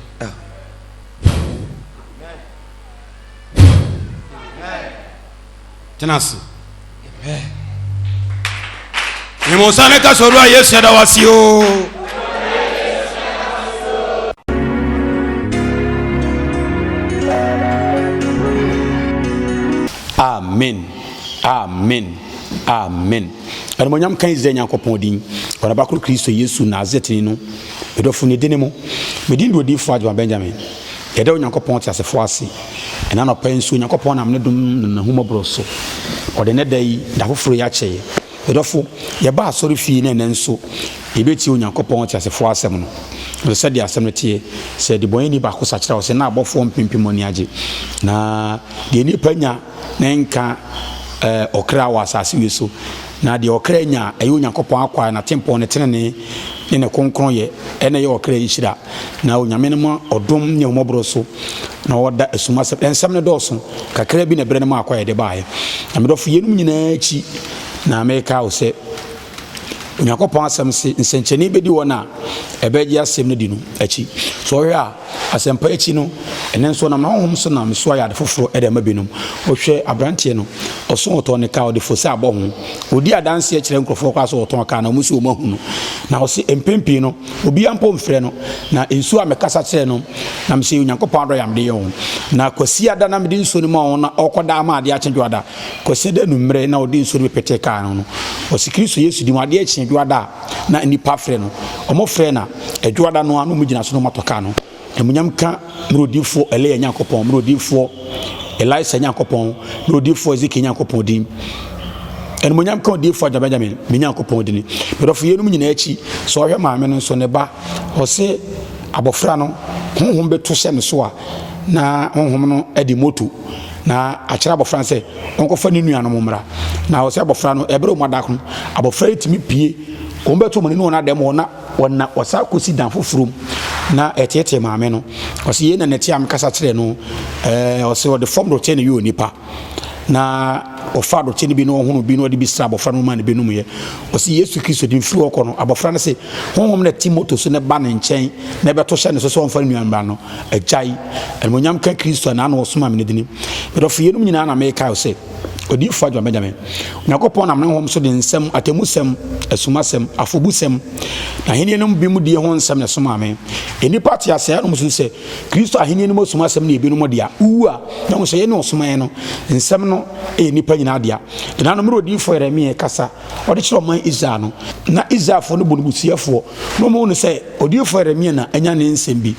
Tena ase. Amen. Nyɛ nsa ne ka sɛ owura Yesu yɛda wo ase o. Amen. Amen. Amen. Animuonyam nka Israel Nyankopɔn din, wɔ Ne Ba koro Kristo Yesu Nasaretni no, me dɔfo ne dini mu. Me din de Odiyifoɔ Agyemang Benjamin. Yɛda Onyankopɔn teasefoɔ ase. Ɛnnɛ anɔpa yi nso, Onyankopɔn nam Ne dom ne N'ahummɔborɔ so, ɔde nnɛ da yi, da foforɔ yi akyɛ yɛn. Me dɔfo, yɛba asɔrefie na ɛnnɛ nso, yɛbɛtie Onyankopɔn teasefoɔ asɛm no. Nanso sɛdeɛ asɛm no teɛ, sɛ debɔneyɛni baako sakyera a, ɔsɛ na abɔfoɔ mpempem ani agye. Na deɛ nnipa nya ne nka ɔkra wɔ asase wei so, na deɛ ɔkra nya a ɛyɛ Onyankopɔn akwan, n'atempɔn, ne tenenee, ne ne kronkronyɛ, ɛna ɛyɛ ɔkra nhyira. Na Onyame no ma ɔdom ne ahummɔborɔ so na ɔda asum asɛm. Nsɛm no dɔɔso, kakra bi na ɛberɛ no maa kwan a yɛde baeɛ. Na me dɔfo, yeinom nyinaa akyi na mereka wo sɛ, Onyankopɔn asɛm se nsɛnkyerɛnne bɛdi wɔn a ɛbɛgye asɛm no di no akyi. So ɔhwɛ a, asɛmpa akyi no, ɛnnɛ nso ɔnam n'ahonhom so nam so ayɛ ade foforɔ de ama binom. Wohwɛ aberanteɛ no, ɔso ɔtɔn ne kaa, ɔde fose abɔ ho. Ɔdi adanseɛ kyerɛ nkurɔfoɔ koraa sɛ ɔtɔn kaa na wɔn nso wɔn ahu no. Na ɔse mpɛn pii no, obiara mpo mfrɛ no. Na nsuo a mekasa kyerɛ no, na mese Onyankopɔn adɔeɛ a mede yɛ wɔn. Na Kwasiada na mede nsuo no maa wɔn na ɔrekɔda ama adeɛ akye Dwoada. Kwasiada anwummerɛ na ɔde nsuo no bɛpetee kaa no no, ɔse Kristo Yesu din mu adeɛ kyee Dwoada a na nnipa frɛ no. Wɔfrɛ no a, Dwoada no ara na wɔgyina so na wɔatɔ kaa no. Animuonyam nka mmerɛ odiyifoɔ Elia Nyankopɔn, mmerɛ odiyifoɔ Elisa Nyankopɔn, mmerɛ odiyifoɔ Ezekiel Nyankopɔn din. Animuonyam nka odiyifoɔ Agya Benjamin, me Nyankopɔn din. Medɔfo yeinom nyinaa akyi, sɛ ɔhwɛ maame no nso, ne ba, ɔse abɔfra no, honhom bɛto hyɛ ne so a, na honhom no de moto na akyerɛ abɔfra no sɛ ɔnkɔfa ne nuanom mmra. Na ɔsɛ abɔfra no, ɛberɛ wɔn ada no, abɔfra yi tumi pie, wɔn bɛto wɔn ani ne wɔn ada mu hɔ na wɔna wɔsan kɔsi dan foforɔ mu na ɛteetee maame no. Ɔsɛ yei na nɛte a mekasa kyerɛ no, ɛɛ ɔsɛ ɔde fam dɔteɛ na ɛyɛ onipa. Na ɔfa dɔteɛ no bi na ɔhono bi na ɔde bi sra abɔfra no ma no bi nom yɛ. Ɔsɛ Yesu Kristo de mfiri hɔ kɔ no, abɔfra no se honhom na ɛte moto so na ɛba ne nkyɛn na ɛbɛto hyɛ ne so sɛ ɔmfa ne nua mmra no. Agyae, animuonyam ka Kristo a n'ano ɔsomaa me no dini. Medɔfo, yeinom nyinaa na merekae wo sɛ, Odiyifo Adwoa Benjamin, Onyankopɔn nam ne honhom so de nsɛm, atemmusɛm, asumasɛm, afobusɛm, n'ahenni no mu bi mu die ho nsɛm na ɛsomaa me. Nnipa te ase a ɛnom so sɛ Kristo ahenni no mu asumasɛm no yɛ ebinom dea. Wowu a, na wɔn sɛ yɛne ɔsomaeɛ no, nsɛm no yɛ nnipa nyinaa dea. Ɛnanom mmerɛ odiyifo Yeremia rekasa ɔde kyerɛ ɔman Israel no, na Israelfoɔ no bu no busuyɛfoɔ, na wɔhu no sɛ odiyifoɔ Yeremia na anya ne nsɛm bi.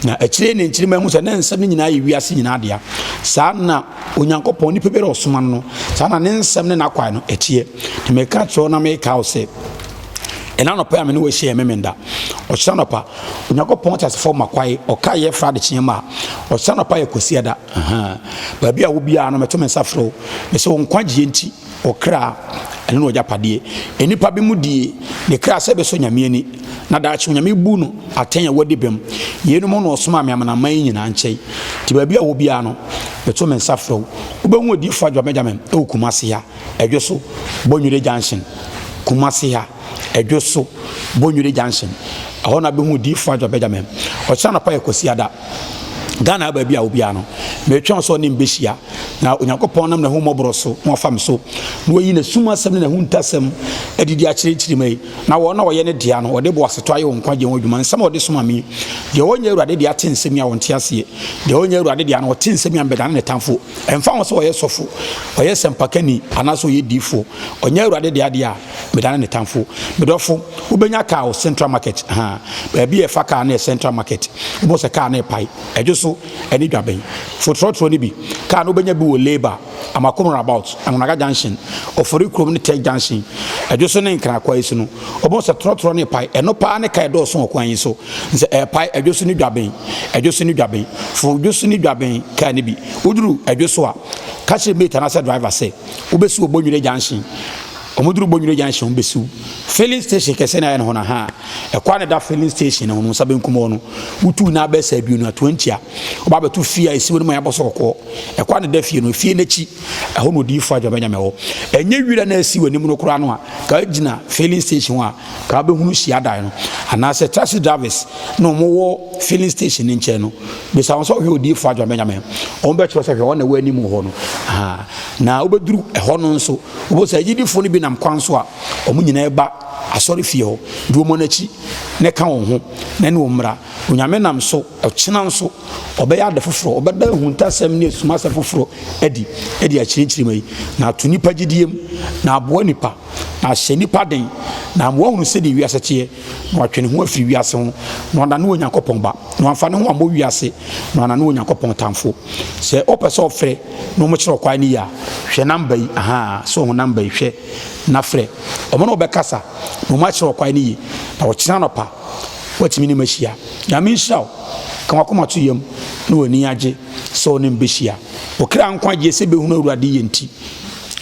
Na akyire yi na nkyirimma hu sɛ na nsɛm no nyinaa yɛ wiase nyinaa dea. Saa na Onyankopɔn, nipa biara a ɔsoma no no, saa na ne nsɛm ne n'akwan no ɛteɛ. Na meka kyerɛ wo na meka wo sɛ, ɛna anɔpa a me ne wo ahyia yɛ Memenda. Ɔkyena anɔpa, Onyankopɔn teasefoɔ ma kwae, ɔka yɛ fra adekyeɛ ma a, ɔkyena anɔpa yɛ Kwasiada. Baabi a wo biara no, meto me nsa frɛ wo, mese wo nkwagyeɛ nti, Ɔkra, ɛno ne ɔgyapadeɛ. Nnipa bi mu die ne kra sɛ ɛbɛsɔ Nyame ani, na daakye Onyame bu no atɛn a wadi bem. Yeinom ho na ɔsomaa me amanaman yi nyinaa nkyɛn. Nti baabi a wɔ biara no, meto me nsa frɛ wo. Wobɛhu Odiyifoɔ Adwoa Benjamin wɔ Kumasi ha, Ɛdwoso, Bonwire Junction. Kumasi ha. Ɛdwo so, Bonwire Junction. Ɛhɔ na bɛhu Odiyifoɔ Adwoa Benjamin. Ɔkyena anɔpa yɛ Kwasiada. Ghana ha baabi a obiara no, meretwɛn sɛ ɔne me bɛhyia, na Onyankopɔn nam n'ahummɔborɔ so na wafa me so, na wayi n'asum asɛm ne n'ahuntasɛm adidi akyerɛ nkyirimma yi, na wɔn a wɔyɛ ne dea no, ɔde boasetɔ ayɛ wɔn nkwagyeɛ ho adwuma. Nsɛm a ɔde soma me yi, deɛ ɔnyɛ Awurade dea te nsɛm yi a ɔnte aseɛ, deɛ ɔnyɛ Awurade dea no, ɔte nsɛm yi a mebɛdane ne tamfo. Ɛmfa ho sɛ ɔyɛ sɔfo, ɔyɛ sɛmpakani, anaasɛ ɔyɛ diyifoɔ, ɔnyɛ Awurade dea deɛ a, Medane ne tamfo. Me dɔfo, wobɛnya kaa wɔ Central Market, ahaa, baabi a yɛfa kaa no yɛ Central Market. Wobɛhu sɛ kaa no repae, ɛdwo so ne dwabɛn. Fo trɔtrɔ no bi. Kaa no wobɛnya bi wɔ Labour, Amakom Roundabout, Anwonaga Junction, Ofori Kurom ne Tech Junction. Ɛdwo so ne Nkran kwan yi so no, wobɛhu sɛ trɔtrɔ no repae. Ɛno paa ne kaa ɛdɔɔso wɔ kwan yi so. Sɛ ɛrepae, ɛdwo so ne dwabɛn, ɛdwo so ne dwabɛn. Fo dwo so ne dwabɛn kaa no bi. Woduru ɛdwo so a, ka kyerɛ mate anaasɛ driver sɛ wobɛsi wɔ Bonwire Junction. Ɔmo duru Bonwire junction ɔmo besiw filling station kɛseɛ no a ɛyɛ no hɔ no ahaa ɛkwan na ɛda filling station no ho no nsa benkum hɔ no wotu na abɛɛ sɛ aduonu a 20 a ɔba abɛto fie a esi hɔ no mu a yɛabɔ so kɔkɔɔ ɛkwan na ɛda fie no fie n'akyi ɛhɔ na odiyifoɔ Adwoa Benjamin wɔ ɛnyɛ wira na esi w'anim no koraa no a ka gyina filling station hɔ a ka wobɛhunu hyiadan no anaasɛ taxi drivers na wɔn wɔ filling station no nkyɛn no bisa wɔn sɛ ɔhwɛ odiyifoɔ Adwoa Benjamin wɔn bɛkyerɛ sɛ hwɛ hɔ na ɛwɔ anim hɔ no ahaa na wobɛduru ɛhɔ no nso Wobɛhu sɛ agyidifoɔ no bi nam kwan so a wɔn nyinaa ba asɔrefie hɔ, di wɔn akyi na ɛka wɔn ho na ɛne wɔn mmra. Onyame nam so, ɔkyena nso, ɔbɛyɛ ade foforɔ, ɔbɛda ahuntasɛm ne asumasɛm foforɔ adi de akyerɛ nkyirimma yi, na ato nnipa gyidie mu, na aboa nnipa, na ahyɛ nnipa den, na ama wɔahunu sɛdeɛ wiase teɛ, na watwe ne ho afiri wiase ho, na wadane Onyankopɔn ba, na wamfa ne ho ammɔ wiase, na wanane Onyankopɔn tamfo. Sɛ wopɛ sɛ ɔfrɛ na wɔkyerɛ ɔkwan no yie a, hwɛ namba yi, ahaa, so ho namba yi, hwɛ na frɛ. Wɔn ne wo bɛkasa na wɔakyerɛ ɔkwan no yie, na ɔkyena anɔpa woatumi ne me ahyia. Nyame nhyira wo, ka w'akoma to yam na w'ani agye sɛ wo ne me bɛhyia. Wo kra nkwagyeɛ sɛ bɛhunu Awurade yɛ nti,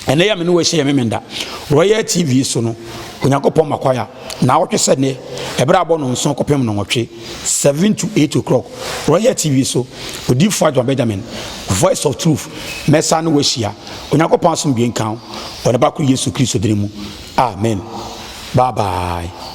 ɛnnɛ yi a me ne wo ahyia yɛ Memenda Royal TV so no, Onyankopɔn ma kwan a, naawɔtwe sɛ nnɛ, ɛberɛ a abɔ nnɔnson kɔpem nnɔnwɔtwe, 7 to 8 o'clock, Royal TV so, Odiyifoɔ Adwoa Benjamin, Voice of Truth, mɛsan ne wo ahyia. Onyankopɔn asomdwoeɛ nka wo, wɔ Ne Ba koro Yesu Kristo dini mu, amen. Bye bye.